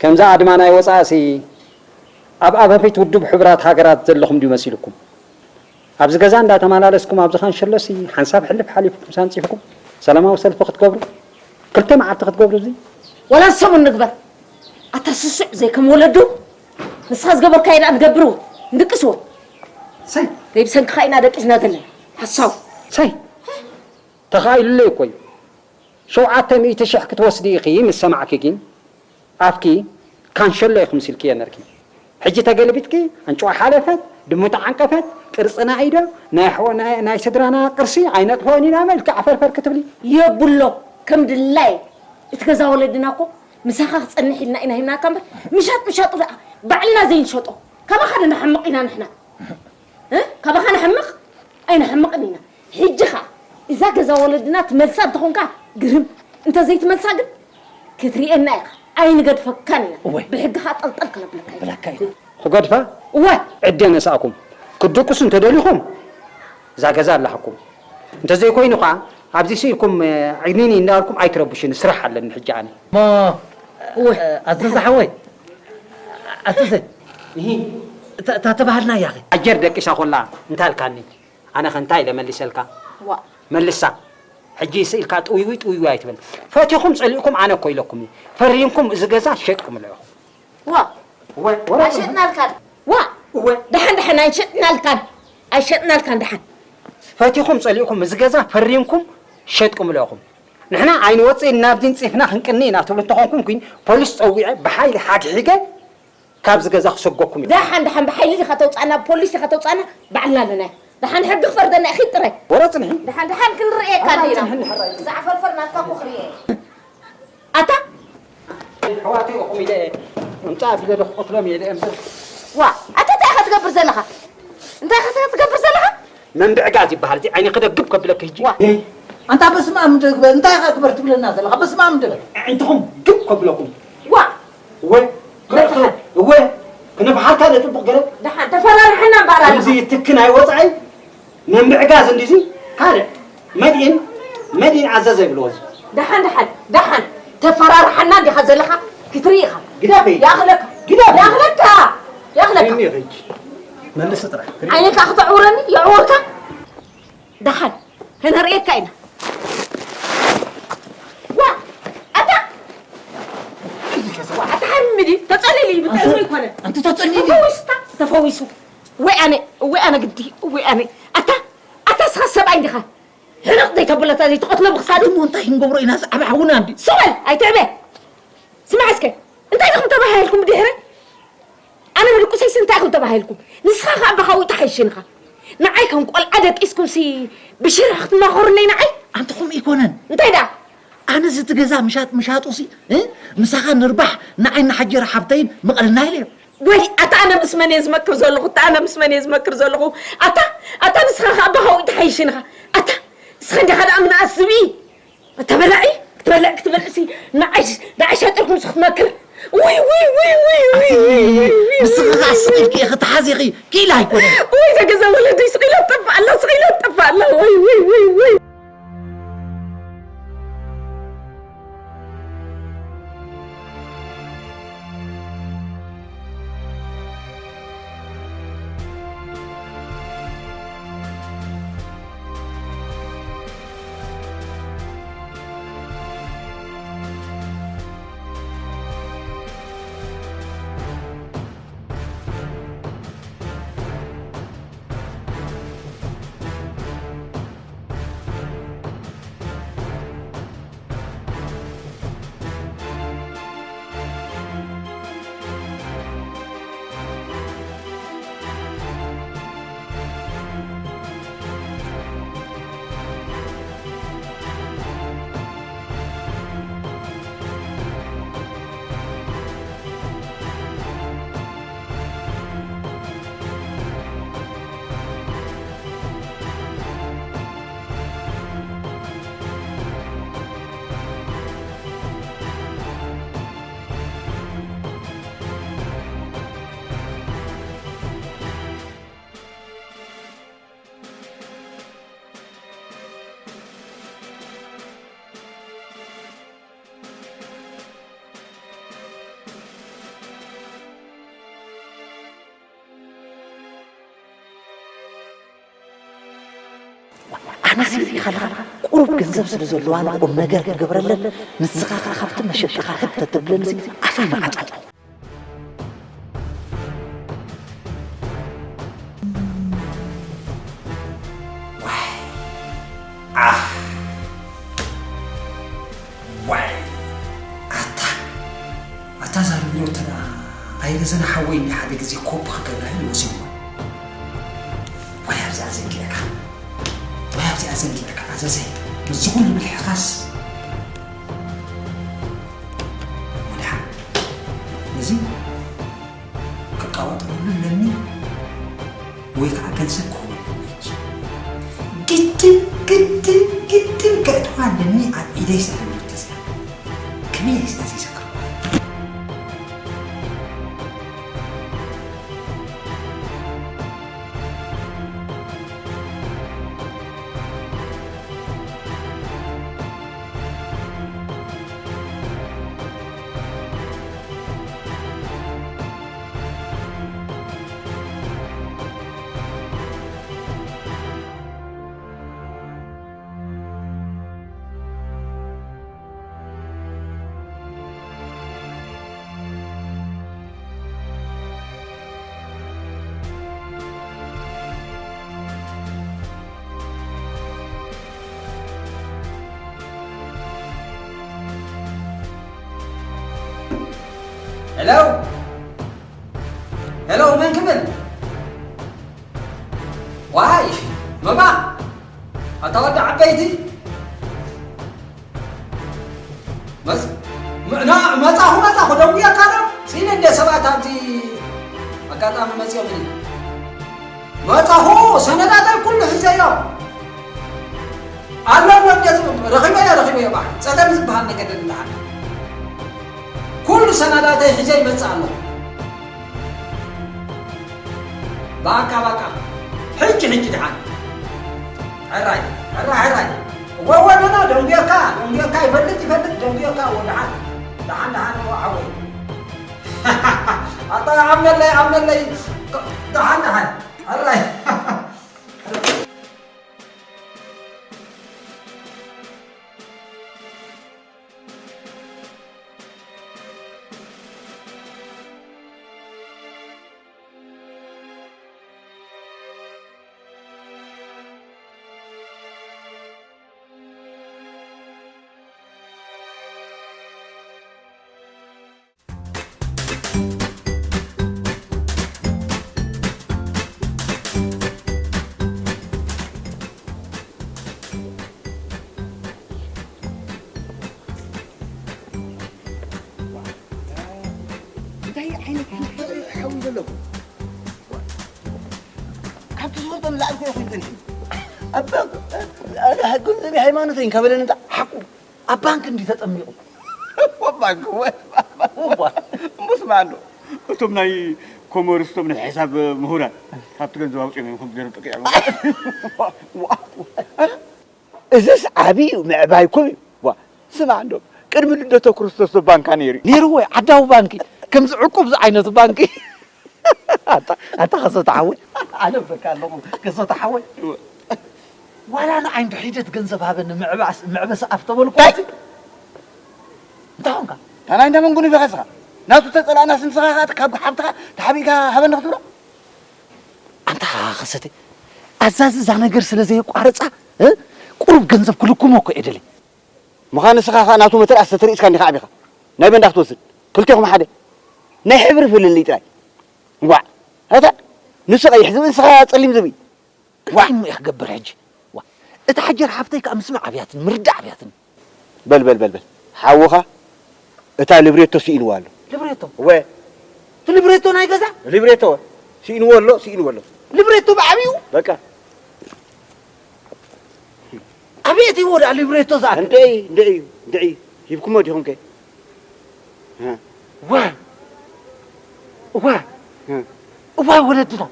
ከምዛ ኣድማ ናይ ወጻእሲ ኣብ ኣፈፊት ውድብ ሕቡራት ሃገራት ዘለኹም ድዩ መሲልኩም? ኣብዚ ገዛ እንዳተመላለስኩም ኣብዚ ካንሸሎሲ ሓንሳብ ሕልፍ ሓሊፍኩም ሳንጺፍኩም ሰላማዊ ሰልፊ ክትገብሩ? ክልተ መዓልቲ ክትገብሩ እዚ? ወላ ሰሙን ንግበር። ኣታ ስሱዕ ዘይከም ወለዱ ንስኻ ዝገበርካዮ ደኣ ንገብርዎ፣ ንድቅስዎ። ሰይ። ደይ ብሰንክኻ ኢና ደቂስና ዘለና። ሓሳው። ሰይ። ተኻኢሉለይ እኮ እዩ። ሸውዓተ ሚእቲ ሽሕ ክትወስዲ ኢኺ ምስ ሰማዕኪ ግን ኣፍኪ ካንሸሎ ኢኹም ሲልክዮ ነርኪ። ሕጂ ተገለቢጥኪ ኣንጭዋ ሓለፈት፣ ድሙ ተዓንቀፈት፣ ቅርጽና ኢዶ፣ ናይ ኣሕዋ-፣ ናይ፣ ናይ ስድራና ቅርሲ ኣይነጥፍኦን ኢና ኢልኪ ዓፈርፈር ክትብሊ። የብሎ፣ ከም ድላይ እቲ ገዛ ወለድና እኮ ምሳኻ ክጸንሕ ኢልና ኢና ሂብናካ እምበር፣ ምሻጥ ምሻጡ ደኣ ባዕልና ዘይንሸጦ። ካባኻ ዶ ንሓምቕ ኢና ንሕና? እ? ካባኻ ንሓምቕ? ኣይንሓምቕን ኢና። ሕጂ ኸኣ እዛ ገዛ ወለድና ትመልሳ እንተኾንካ ግርም፣ እንተ ዘይትመልሳ ግን ክትርእየና ኢኻ፣ ኣይንገድፈካን ኢና። እወ። ብሕጊ ኸኣ ጠልጠል ከነብለካ ኢና። ብላካ ኢና። ክገድፋ? እወ። ዕደ ነሳእኩም። ክትድቅሱ እንተደሊኹም እዛ ገዛ ኣለሃኩም። እንተዘይኮይኑ ኸኣ ኣብዚ ስኢልኩም፣ እ፣ ዕግኒኒ እንዳበልኩም ኣይትረብሹኒ፣ ስራሕ ኣለኒ ሕጂ ኣነ። እሞ፣ እወ። እ፣ ኣዘዘ ሓወይ፣ ኣዘዘ፣ እሂ። እታ፣ እታ ተባህልናያ ኸ? ኣጀር ደቂሳ ኮላ እንታይ ኣልካኒ? ኣነ ከ እንታይ ኢለ መሊሰልካ? ዋእ። መልሳ። ሕጂ ስኢልካ ጥውይውይ ጥውይውይ ኣይትበል። ፈቲኹም ጸሊእኩም ኣነ እኮ ኢለኩም እዩ። ፈሪምኩም እዚ ገዛ ሸጥኩም ኢኹም። ዋእ። እወ፣ ወረ ኣይሸጥናልካን። ዋእ። እወ። ደሓን ደሓን ኣይሸጥናልካን። ኣይሸጥናልካን ደሓን። ፈቲኹም ጸሊእኩም እዚ ገዛ ፈሪምኩም ሸጥኩም ኢኹም። ንሕና ኣይንወጽእን ናብዚ ንጺፍና ክንቅኒ ኢና ትብሉ እንተኾንኩም ግን ፖሊስ ጸዊዐ ብሓይሊ ሓግሒገ ካብዚ ገዛ ክሰጎኩም እዩ። ደሓን፣ ደሓን ብሓይሊ ዲኻ ተውጻና፣ ብፖሊስ ዲኻ ተውጻና፣ ባዕልና ኣለና። ደሓን ሕጊ ክፈርደና እዩ፣ ኺድ ጥራይ። ወረ ጽንሒ። ደሓን፣ ደሓን ክንርእየካ ኣታ ዲና። ጽንሕኒ ሕራይ። ዝዓፈርፈር ናትካ እኮ ክርእየ እዩ። ኣታ? ኣሕዋተይ ኢኹም ኢለ እየ። ምጻእ ቢለ ዶ ክቐትሎም እየ ኢለ እምበር። ዋ፣ ኣታ እንታይ ኢኻ ትገብር ዘለኻ? እንታይ ኢኻ ትገብር ዘለኻ? መንብዕጋዝ ይበሃል። እዚ ዓይኒ ክደግብ ከብለኪ ሕጂ። ዋ። ኣንታ በስመ ኣብ እንደ ግበር፣ እንታይ ኢኻ ግበር ትብለና ዘለኻ? በስመ ኣብ እንደ በል። ኣዒንትኹም ግብ ከብለኩም። ዋ። እወ። ደሓን። እወ። ክነፍሓልካ ዶ ጽቡቕ ገለ? ደሓን፣ ተፈራርሐና እምበኣር ኣለኻ። ከምዚ ትኪ ናይ ወጻኢ መንብዕጋዝ እንዲዚ ካልእ መድኢን፣ መድኢን ኣዘዘ ይብልዎ እዚ። ደሓን፣ ደሓን፣ ደሓን። ተፈራርሓና እንዲኻ ዘለኻ ክትርኢ ኢኻ። ግደፈይ። ይኣኽለካ። ግደፈይ። ይኣኽለካ። ይኣኽለካ። እኔ ኸጅ። መልስ ጥራሕ። ዓይንካ ክተዕውረኒ የዕውርካ። ደሓን። ከነርእየካ ኢና። ዋ! ኣታ! ዋ! ኣታ ሓሚዲ! ተጸለሊ! ብጣዕሚ ኣይኮነ። ኣንቲ ተጸልኒ ድዩ? ተፈዊሱ፣ ተፈዊሱ። ወይ ኣነ፣ ወይ ኣነ ግዲ፣ ወይ ኣነ። ኣታ፣ ኣታ እስኻ ሰብኣይ እንዲኻ? ሕርቕ ዘይተብለታ ዘይትቐትሎ ብኽሳዱ። እሞ እንታይ ክንገብሮ ኢና? ዝዓበ ሓውና እንዲ። ስቕ በል፣ ኣይትዕበ። ስማዕ እስከ፣ እንታይ ኢኹም ተባሂልኩም ብድሕረ? ኣነ ምድቁሰይሲ እንታይ ኢኹም ተባሂልኩም? ንስኻ ኸኣ ኣባኻ ውዒ ተሓይሽንኻ። ንዓይ ከም ቆልዓ ደቂስኩምሲ ብሽርሒ ክትማኸሩለይ ንዓይ? ኣንቲ ከምኡ ኣይኮነን። እንታይ ደኣ? ኣነ እዚ እቲ ገዛ ምሻጥ ምሻጡሲ፣ እ? ምሳኻ ንርባሕ ንዓይ እናሓጀረ ሓብተይን መቐለልና ኢለ። ወይ ኣታ ኣነ ምስ መን እየ ዝመክር ዘለኹ? ኣታ ኣነ ምስ መን እየ ዝመክር ዘለኹ? ኣታ፣ ኣታ ንስኻ ኸኣ ኣባኻ ውዒ ተሓይሽንኻ። ኣታ ንስኻ እንዲኻ ደኣ ምንኣስ ዝብኢ። ተበላዒ ክትበልዕ ክትበልዕሲ ንዓይ ንዓይ ሻጢርኩም ሲ ክትመክር። ውይ ውይ ውይ ውይ ውይ ኣቲ ውይ ውይ ውይ ንስኺ ውይ ኸዓ ስቕ ውይ ኢልኪ ኢኺ ተሓዚኺ ክኢላ ኣይኮነን። ውይ ዘገዛ ወለደይ ስቕ ኢላ ትጠፍእ ኣላ ስቕ ኢላ ትጠፍእ ኣላ። ውይ ውይ ውይ ውይ ኣነሲ ከለኻ ቁሩብ ገንዘብ ስለ ዘለዋ ንቁም ነገር ክገብረለን ንስኻ ከኣ ካብቲ መሸጣኻ ህብ ተተብለንሲ ኣፈይ መዓጻ። ዋይ፣ ኣህ፣ ዋይ፣ ኣታ፣ ኣታ ዛሪብዮ ተዳ ኣይረዘነ ሓወይ እንዲ ሓደ ግዜ ኮፕ ክገብራ ኢሉ ወሲድዎ። ዋይ ኣብዚኣ ዘንጊዕካ፣ ዋይ ኣብዚኣ ዘንጊዕካ ኣዘዘይ፣ ምስዚ ኩሉ ብልሕኻስ ወድሓ ነዚ ክቃወጠሉ ኣለኒ ወይ ከዓ ገንዘብ ክህበሉ ኣለኒ። ግድን ግድን ግድን ከእትዋ ኣለኒ ኣብ ኢደይ ዘለኒ ተዚኣ ከመይ ኢለ ስለ ዘይሰክርዋ። ሄሎ ሄሎ፣ መን ክብል? ዋይ መማ፣ ኣታ ወዲ ዓበይቲ መጽ-፣ ም-፣ ና-፣ መጻኹ፣ መጻኹ፣ ደንጉየካ ዶ? ስኢነ እንደ ሰባት ኣብዚ ኣጋጣሚ መጺኦምኒ። መጻኹ፣ ሰነዳተይ ኩሉ ሒዘዮ። ኣሎ፣ ኣሎ፣ እንደ ዝብ-፣ ረኺበዮ፣ ረኺበዮ፣ ባሕ። ጸገም ዝበሃል ነገር የለን። ኩሉ ሰነዳተይ ሒዘ ይመጽእ ኣለኹ። ባቃ፣ ባቃ። ሕጂ፣ ሕጂ ደሓን። ሕራይ፣ ሕራይ፣ ሕራይ። ወወ፣ ኖ፣ ኖ፣ ደንጉየካ፣ ደንጉየካ፣ ይፈልጥ፣ ይፈልጥ፣ ደንጉየካ፣ ወ፣ ደሓን። ደሓን፣ ደሓን፣ ወ፣ ሓወይ። ኣታ፣ ኣምነለይ፣ ኣምነለይ። ደሓን፣ ደሓን። ሕራይ። ሓዊ ዘለኹ። ካብቲ ዝፈልጦ ንላዕሊ ኮይነ ኮይኑ ጸኒሐ። ኣባ፣ ኣነ ሕግን ዘቢ ሃይማኖተይን ካብ በለኒ እንታ ሓቁ፣ ኣብ ባንክ እንዲ ተጠሚቑ። ባንክ፣ ወ-፣ እዋ። እሞ ስማዕ ኣሎ። እቶም ናይ ኮሞርስ፣ እቶም ናይ ሕሳብ ምሁራን፣ ካብቲ ገንዘብ ኣውጺኦም እዮም ከምዚ ገይሮም ጠቂዖም። ዋ፣ ዋ፣ ዋ። እዝስ ዓብዩ ምዕባይ እኮ እዩ። ዋ፣ ስማዕ እንዶ፣ ቅድሚ ልደተ ክርስቶስ ዶ ባንካ ነይሩ እዩ? ነይርዎ እዩ፣ ዓዳዊ ባንኪ። ከምዚ ዕቁብ ዝዓይነቱ ባንኪ። ኣታ፣ ኣታ ከሰተ ሓወይ፣ ኣነ እብለካ ኣለኹ፣ ከሰተ ሓወይ። ዋላ ንዓይ እንዶ ሒደት ገንዘብ ሃበኒ፣ ምዕባስ-፣ ምዕበስ ኣፍ ተበልኩ። እንታይ? እንታይ ኾንካ? ታናይ እንዳ መንጉኒ ኢኻ ንስኻ? ናቱ ተጸላእናስ ንስኻ ኸኣ ካብ ሓብትኻ ተሓቢእካ ሃበኒ ክትብሎ? ኣንታ ከሰተ፣ ኣዛዚ እዛ ነገር ስለ ዘየቋርጻ፣ እ? ቁሩብ ገንዘብ ክልኩሞ እኮ እየ ደልየ። ምዃን ንስኻ ኸኣ ናቱ መተርኣስ ተተርኢስካ እንዲኻ ዓቢኻ። ናይ በንዳ ክትወስድ። ክልቴኹም ሓደ። ናይ ሕብሪ ፍልልይ ጥራይ። ዋዕ። ኣታ፣ ንሱ ቀይሕ ዝብኢ፣ ንስኻ ጸሊም ዝብኢ። ዋዕ። እንታይ እሞ እየ ክገብር ሕጂ? ዋ፣ እታ ሓጀር ሓፍተይ ከኣ ምስማዕ ኣብያትኒ፣ ምርዳእ ኣብያትኒ። በል፣ በል፣ በል፣ በል። ሓውኻ እታ ልብሬቶ ስኢንዋ ኣሎ። ልብሬቶ? እወ። እቲ ልብሬቶ ናይ ገዛ? ልብሬቶ፣ እወ። ስኢንዎ ኣሎ፣ ስኢንዎ ኣሎ። ልብሬቶ ብዓቢኡ? በቃ። ኣበይ ኣእትይዎ ደኣ ልብሬቶ ዝኣክል? እንድዒ፣ እንድዒ፣ እንድዒ። ሂብኩሞ ዲኹም ከ? እ። እዋይ! እዋይ! እ። እዋይ ወለድና!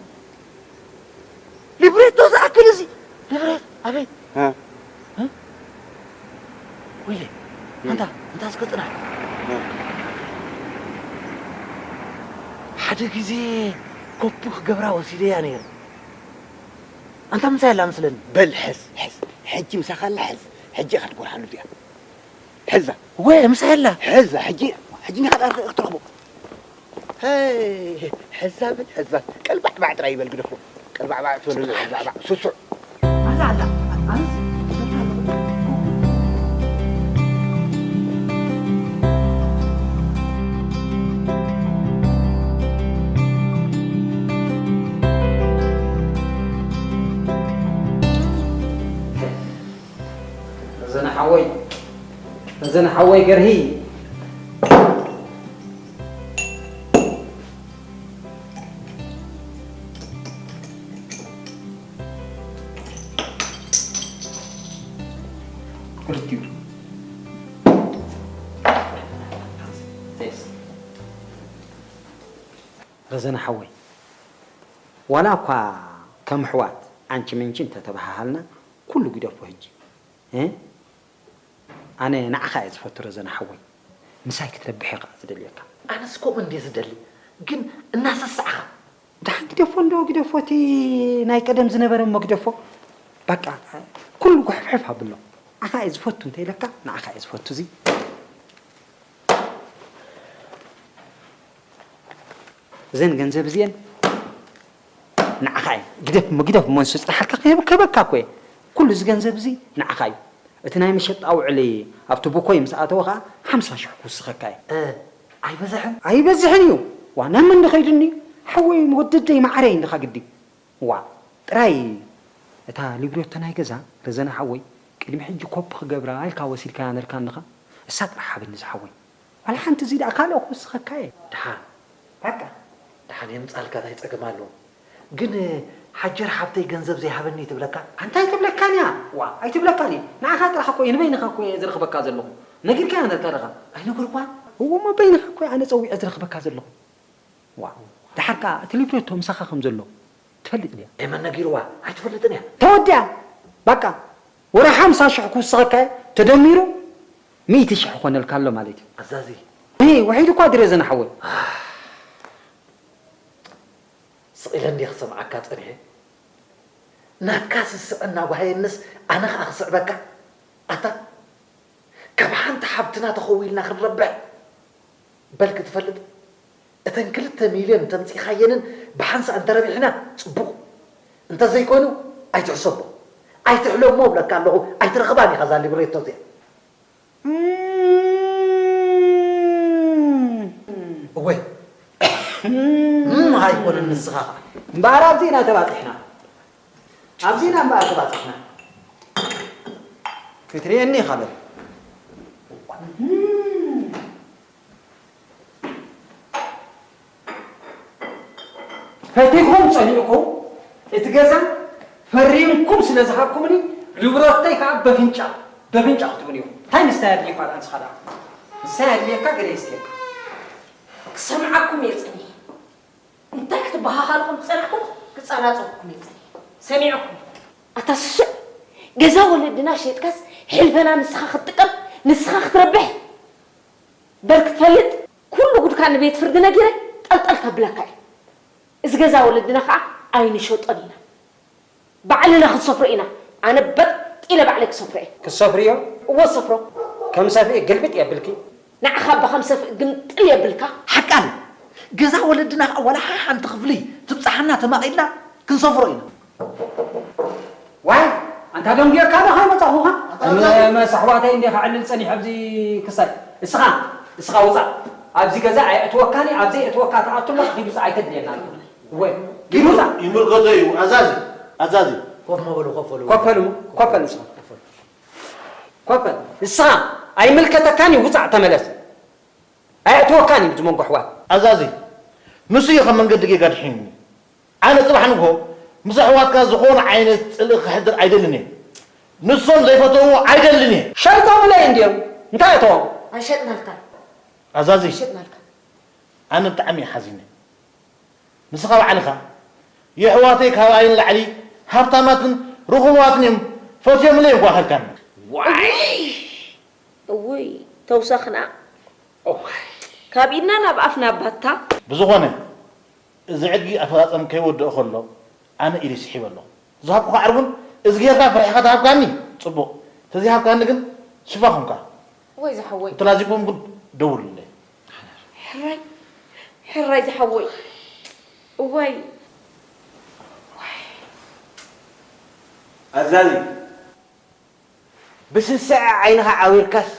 ሊብሬቶ ዝኣክል እዚ ሊብሬቶ ኣበይ? እ። እ? ወይለ፣ እ። ኣንታ፣ ኣንታ እስከ ጽናሕ። እ። ሓደ ግዜ ኮፒ ክገብራ ወሲደያ ነይረ። ኣንታ ምሳይ ኣላ መስለኒ። በል ሕዝ፣ ሕዝ። ሕጂ ምሳኻ ኣላ ሕዝ። ሕጂ ኢኻ ትጎርሃሉ እዚኣ። ሕዛ። ወይ፣ ምሳይ ኣላ። ሕዛ፣ ሕጂ፣ ሕጂ ኒኻ ዳርጋ ክትረኽቦ። ሄይ፣ ሕዛ በል፣ ሕዛ። ቀልባዕባዕ ጥራይ ይበል ግደፎ። ቀልባዕባዕ ትበል፣ ቀልባዕባዕ። ስሱዕ። ኣላ፣ ኣላ። ኣነስ ረዘነ ሓወይ፣ ረዘነ ሓወይ ገርሂ። ክልቲኡ። ረዘነ ሓወይ፣ ዋላ እኳ ከም ኣሕዋት ዓንቺ ምንቺ እንተተበሃሃልና፣ ኩሉ ግደፎ ሕጂ። እ? ኣነ ንዓኻ እየ ዝፈቱ ረዘነ ሓወይ። ምሳይ ክትነብሕ እየ ኸዓ ዝደልየካ። ኣነስ ከምኡ እንድየ ዝደሊ፣ ግን እናሰሳዕኻ። ደሓን ግደፎ እንዶ ግደፎ፣ እቲ ናይ ቀደም ዝነበረ እሞ ግደፎ። በቃ፣ ኩሉ ጉሕፍሕፍ ኣብሎ። ንዓኻ እየ ዝፈቱ እንተ ኢለካ፣ ንዓኻ እየ ዝፈቱ። እዚ እዘን ገንዘብ እዚአን ንዓኻ እየን። ግደፍ እሞ፣ ግደፍ እሞ፣ ንሱ ጽናሓልካ ክህብ-፣ ክህበካ እኮ እየ። ኩሉ እዚ ገንዘብ እዚ ንዓኻ እዩ። እቲ ናይ መሸጣ ውዕሊ ኣብቲ ብኮይ ምስ ኣተወ ኸኣ ሓምሳ ሽሕ ክውስኸካ እየ። እ፣ ኣይበዝሕን? ኣይበዝሕን እዩ። ዋ፣ ናብ መን ዶ ኸይዱኒ? ሓወይ፣ ወደደይ፣ ማዓረይ እንድኻ ግዲ። ዋ፣ ጥራይ እታ ሊብሬቶ ናይ ገዛ፣ ረዘነ ሓወይ፣ ቅድሚ ሕጂ ኮፒ ክገብራ ኢልካ ወሲድካያ ነርካ እንድኻ፣ እሳ ጥራሕ ሃበኒ ዝሓወይ። ዋላ ሓንቲ እዚ ደኣ ካልእ ክውስኸካ እየ። ደሓን። በቃ። ደሓን የምጻልካ፣ እንታይ ጸገም ኣለዎ? ግን ሓጀር ሓብተይ ገንዘብ ዘይሃበኒ ትብለካ? ኣንታ ኣይትብለካን እያ። ዋ፣ ኣይትብለካን እያ። ንዓኻ ጥራሕ እኮ እየ፣ ንበይንኻ እኮ እየ ዝረኽበካ ዘለኹ። ነጊርካያ ነርካ ደኻ? ኣይነገርኳን። እዎ እሞ በይንኻ እኮ እየ ኣነ ጸዊዐ ዝረኽበካ ዘለኹ። ዋ፣ ደሓር ከኣ እቲ ሊብሬቶ ምሳኻ ከም ዘሎ ትፈልጥ ድያ? ኤመን ነጊርዋ ኣይትፈልጥን እያ። ተወዲኣ። በቃ፣ ወረ ሓምሳ ሽሕ ክውስኸካ እየ፣ ተደሚሩ ሚእቲ ሽሕ ክኾነልካ ኣሎ ማለት እዩ። ኣዛዚ። እህ፣ ውሒድ እኳ ድረዘና ሓወይ። ስቕ ኢለ እንድየ ክሰምዓካ ጸኒሐ። ናትካ ስስዐ እናጓሃየንስ ኣነ ኸኣ ክስዕበካ? ኣታ፣ ካብ ሓንቲ ሓብትና ተኸዊልና ክንረብሕ? በል ክትፈልጥ፣ እተን ክልተ ሚልዮን ተምጺኻየንን ብሓንሳእ እንተረቢሕና ጽቡቕ። እንተዘይኮይኑ ኣይትሕሰቦ። ኣይትሕለሞ እብለካ ኣለኹ፣ ኣይትረኽባን ኢኻ እዛ ሊብሬቶ እዚኣ። እወ። እም ኣይኮነን ንስኻ ኸኣ። እምበኣር ኣብዚ ኢና ተባጺሕና። ኣብዚ ኢና እምበኣር ተባጺሕና። ክትርእየኒ ኢኻ በል። እም። ፈቲኹም ጸኒዕኩም እቲ ገዛ ፈሪምኩም ስለ ዝሃብኩምኒ ንብረተይ ከዓ በፍንጫ በፍንጫ ክትብሉ እዮም። እንታይ ንስታይ ኣድልዩካ ደኣ ንስኻ ደኣ? ንስታይ ኣድልየካ ገለ ይስትየካ። ክሰምዓኩም እየ ጸኒሐ። እንታይ ክትበሃሃልኹም ዝጸናሕኩም ክጸናጸወኩም እየ ጸኒሐ። ሰሚዕኩም። ኣታ ስሱዕ፣ ገዛ ወለድና ሸይጥካስ ሕልፈና ንስኻ ክትጥቀም ንስኻ ክትረብሕ በር ክትፈልጥ ኩሉ ጉድካ ንቤት ፍርዲ ነጊረ ጠልጠል ከብለካ እየ። እዚ ገዛ ወለድና ከዓ ኣይንሸጦን ኢና። ባዕልና ክንሰፍሮ ኢና። ኣነ በጥ ኢለ ባዕለይ ክሰፍሮ እየ። ክትሰፍርዮ? እወ ሰፍሮ። ከም ሰፍኢ ግልብጥ የብልኪ። ንዓኻ እባ ከም ሰፍኢ ግምጥል የብልካ። ሓቃን ገዛ ወለድና ከዓ ዋላ ሓንቲ ክፍሊ ትብፃሓና ተማቒልና ክንሰፍሮ ኢና። ዋይ ኣንታ ደንጉየካ ዶ ከይመፃኹኻ? መስ ኣሕዋተይ እንደ ከዕልል ፀኒሐ ኣብዚ ክሳይ እስኻ እስኻ ውፃእ ኣብዚ ገዛ ኣየእትወካን ኣብዚ የእትወካ ትኣቱ ኣለኻ ኪድ ውፃእ ኣይተድልየና ወይ ኪድ ውፃእ ይምልከቶ እዩ ኣዛዚ ኣዛዚ ኮፍ መበሉ ኮፍ በሉ ኮፍ በሉ ንስኻ ኮፍ በል ንስኻ ኣይምልከተካን እዩ ውፃእ ተመለስ ኣየእትወካን እዩ ዝመንጎ ኣሕዋት ኣዛዚ ንሱ እዩ ካብ መንገዲ ጌጋ ድሒኑኒ ኣነ ጽባሕ ንግሆ ምስ ኣሕዋትካ ዝኾነ ዓይነት ጽልኢ ክሕድር ኣይደልን እየ። ንሶም ዘይፈተውዎ ኣይደልን እየ። ሸይጦምለይ እንድዮም እንታይ እቶም? ኣይሸጥናልካን። ኣዛዚ ኣይሸጥናልካን። ኣነ ብጣዕሚ እየ ሓዚነ። ንስኻ ባዕልኻ የሕዋተይ ካባይ ንላዕሊ ሃብታማትን ርኹባትን እዮም ፈትዮምለይ እዮም ጓኸልካኒ። ዋይ እውይ ተውሳኽና ካብ ኢድና ናብ ኣፍና ባታ። ብዝኾነ እዚ ዕድጊ ኣፈፃፀም ከይወድኦ ከሎ ኣነ ኢደይ ስሒበ ኣለኹ። ዝሃብኩኻ ዕርቡን እዝጊሄርካ ፈሪሕኻ ተሃብካኒ ፅቡቕ፣ ተዘይሃብካኒ ግን ሽፋ ኹንካ። ወይ ዝሓወይ። እንተላዚብኩም ግን ደውሉለይ። ሕራይ ሕራይ ዝሓወይ እዋይ። ኣዛዚ ብስስዐ ዓይንኻ ዓዊርካስ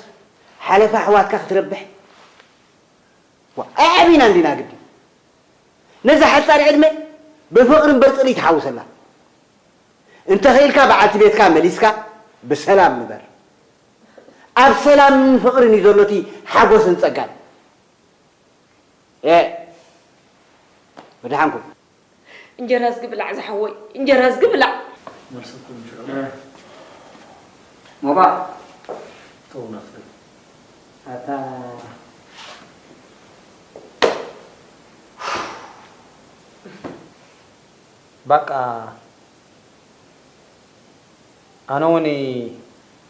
ሓለፋ ኣሕዋትካ ክትረብሕ ኣይዓቢናን ዲና ግዲ ነዛ ሓጻር ዕድመ ብፍቕሪ እምበር ጽልኢ ትሓውሰላ እንተኽኢልካ በዓልቲ ቤትካ መሊስካ ብሰላም ንበር ኣብ ሰላምን ፍቕርን እዩ ዘሎ እቲ ሓጎስን ጸጋን። እ ብድሓንኩም። እንጀራ ዝግብላዕ ዝሓወይ እንጀራ ዝግብላዕ። ሞባ ተውና ክብል ኣታ ባቃ ኣነ እውን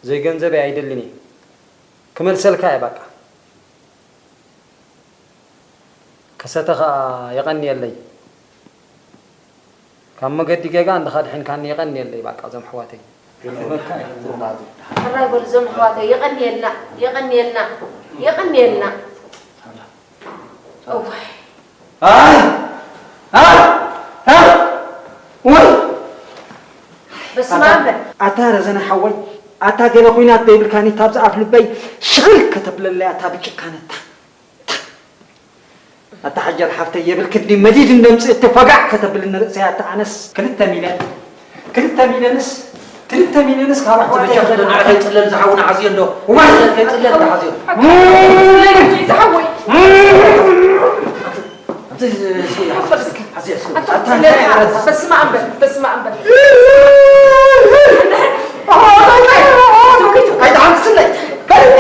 ዘይገንዘበይ ኣይደልን እየ ክመልሰልካ እየ ባቃ ከሰተ ኸኣ የቐንየለይ ካብ መገዲ ጌጋ እንድኻ ድሒንካኒ የቐንየለይ ባቃ እዞም ኣሕዋተይ ክብረካ እየ ሕራይ በሉ እዞም ኣሕዋተይ የቐንየልና የቐንየልና የቐንየልና እዋይ ኣይ ኣይ ኣይ ወይ በስመ ኣብ በል ኣታ ረዘነ ሓወይ ኣታ ገለ ኹናት ዘይብልካኒ እታ ኣብዚ ኣፍ ልበይ ሽኽል ከተብለለይ ኣታ ብጭካነታ ኣታ ሓጀር ሓፍተይ የብልኪ ድዩ መዲድ እንደምፅእ እቲ ፈጋዕ ከተብልኒ ርእሰይ ኣታ ኣነስ ክልተ ሚልዮን ክልተ ሚልዮንስ ክልተ ሚልዮንስ ካብ ኣሕዋተይ ከይፅለል ዝሓውና ሓዝዮ እንዶ እዋይ ከይፅለል ዝሓዝዮ ዝሓወይ ሓዝዮ በስመ ኣብ በል በስመ ኣብ በል ኣይትሓምስለይ በልኒ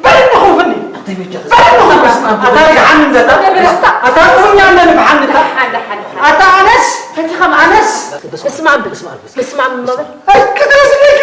በልኒ ኹፍኒ በልኒ ኹፍኒ ኣታ ይሓምን ዘታ ኣታ ኹፍኛ እንደንብሓንታ ኣታ ኣነስ ፈቲኸም ኣነስ በስመ ኣብ በል በስመ ኣብ እመበል ኣይቅደስለይ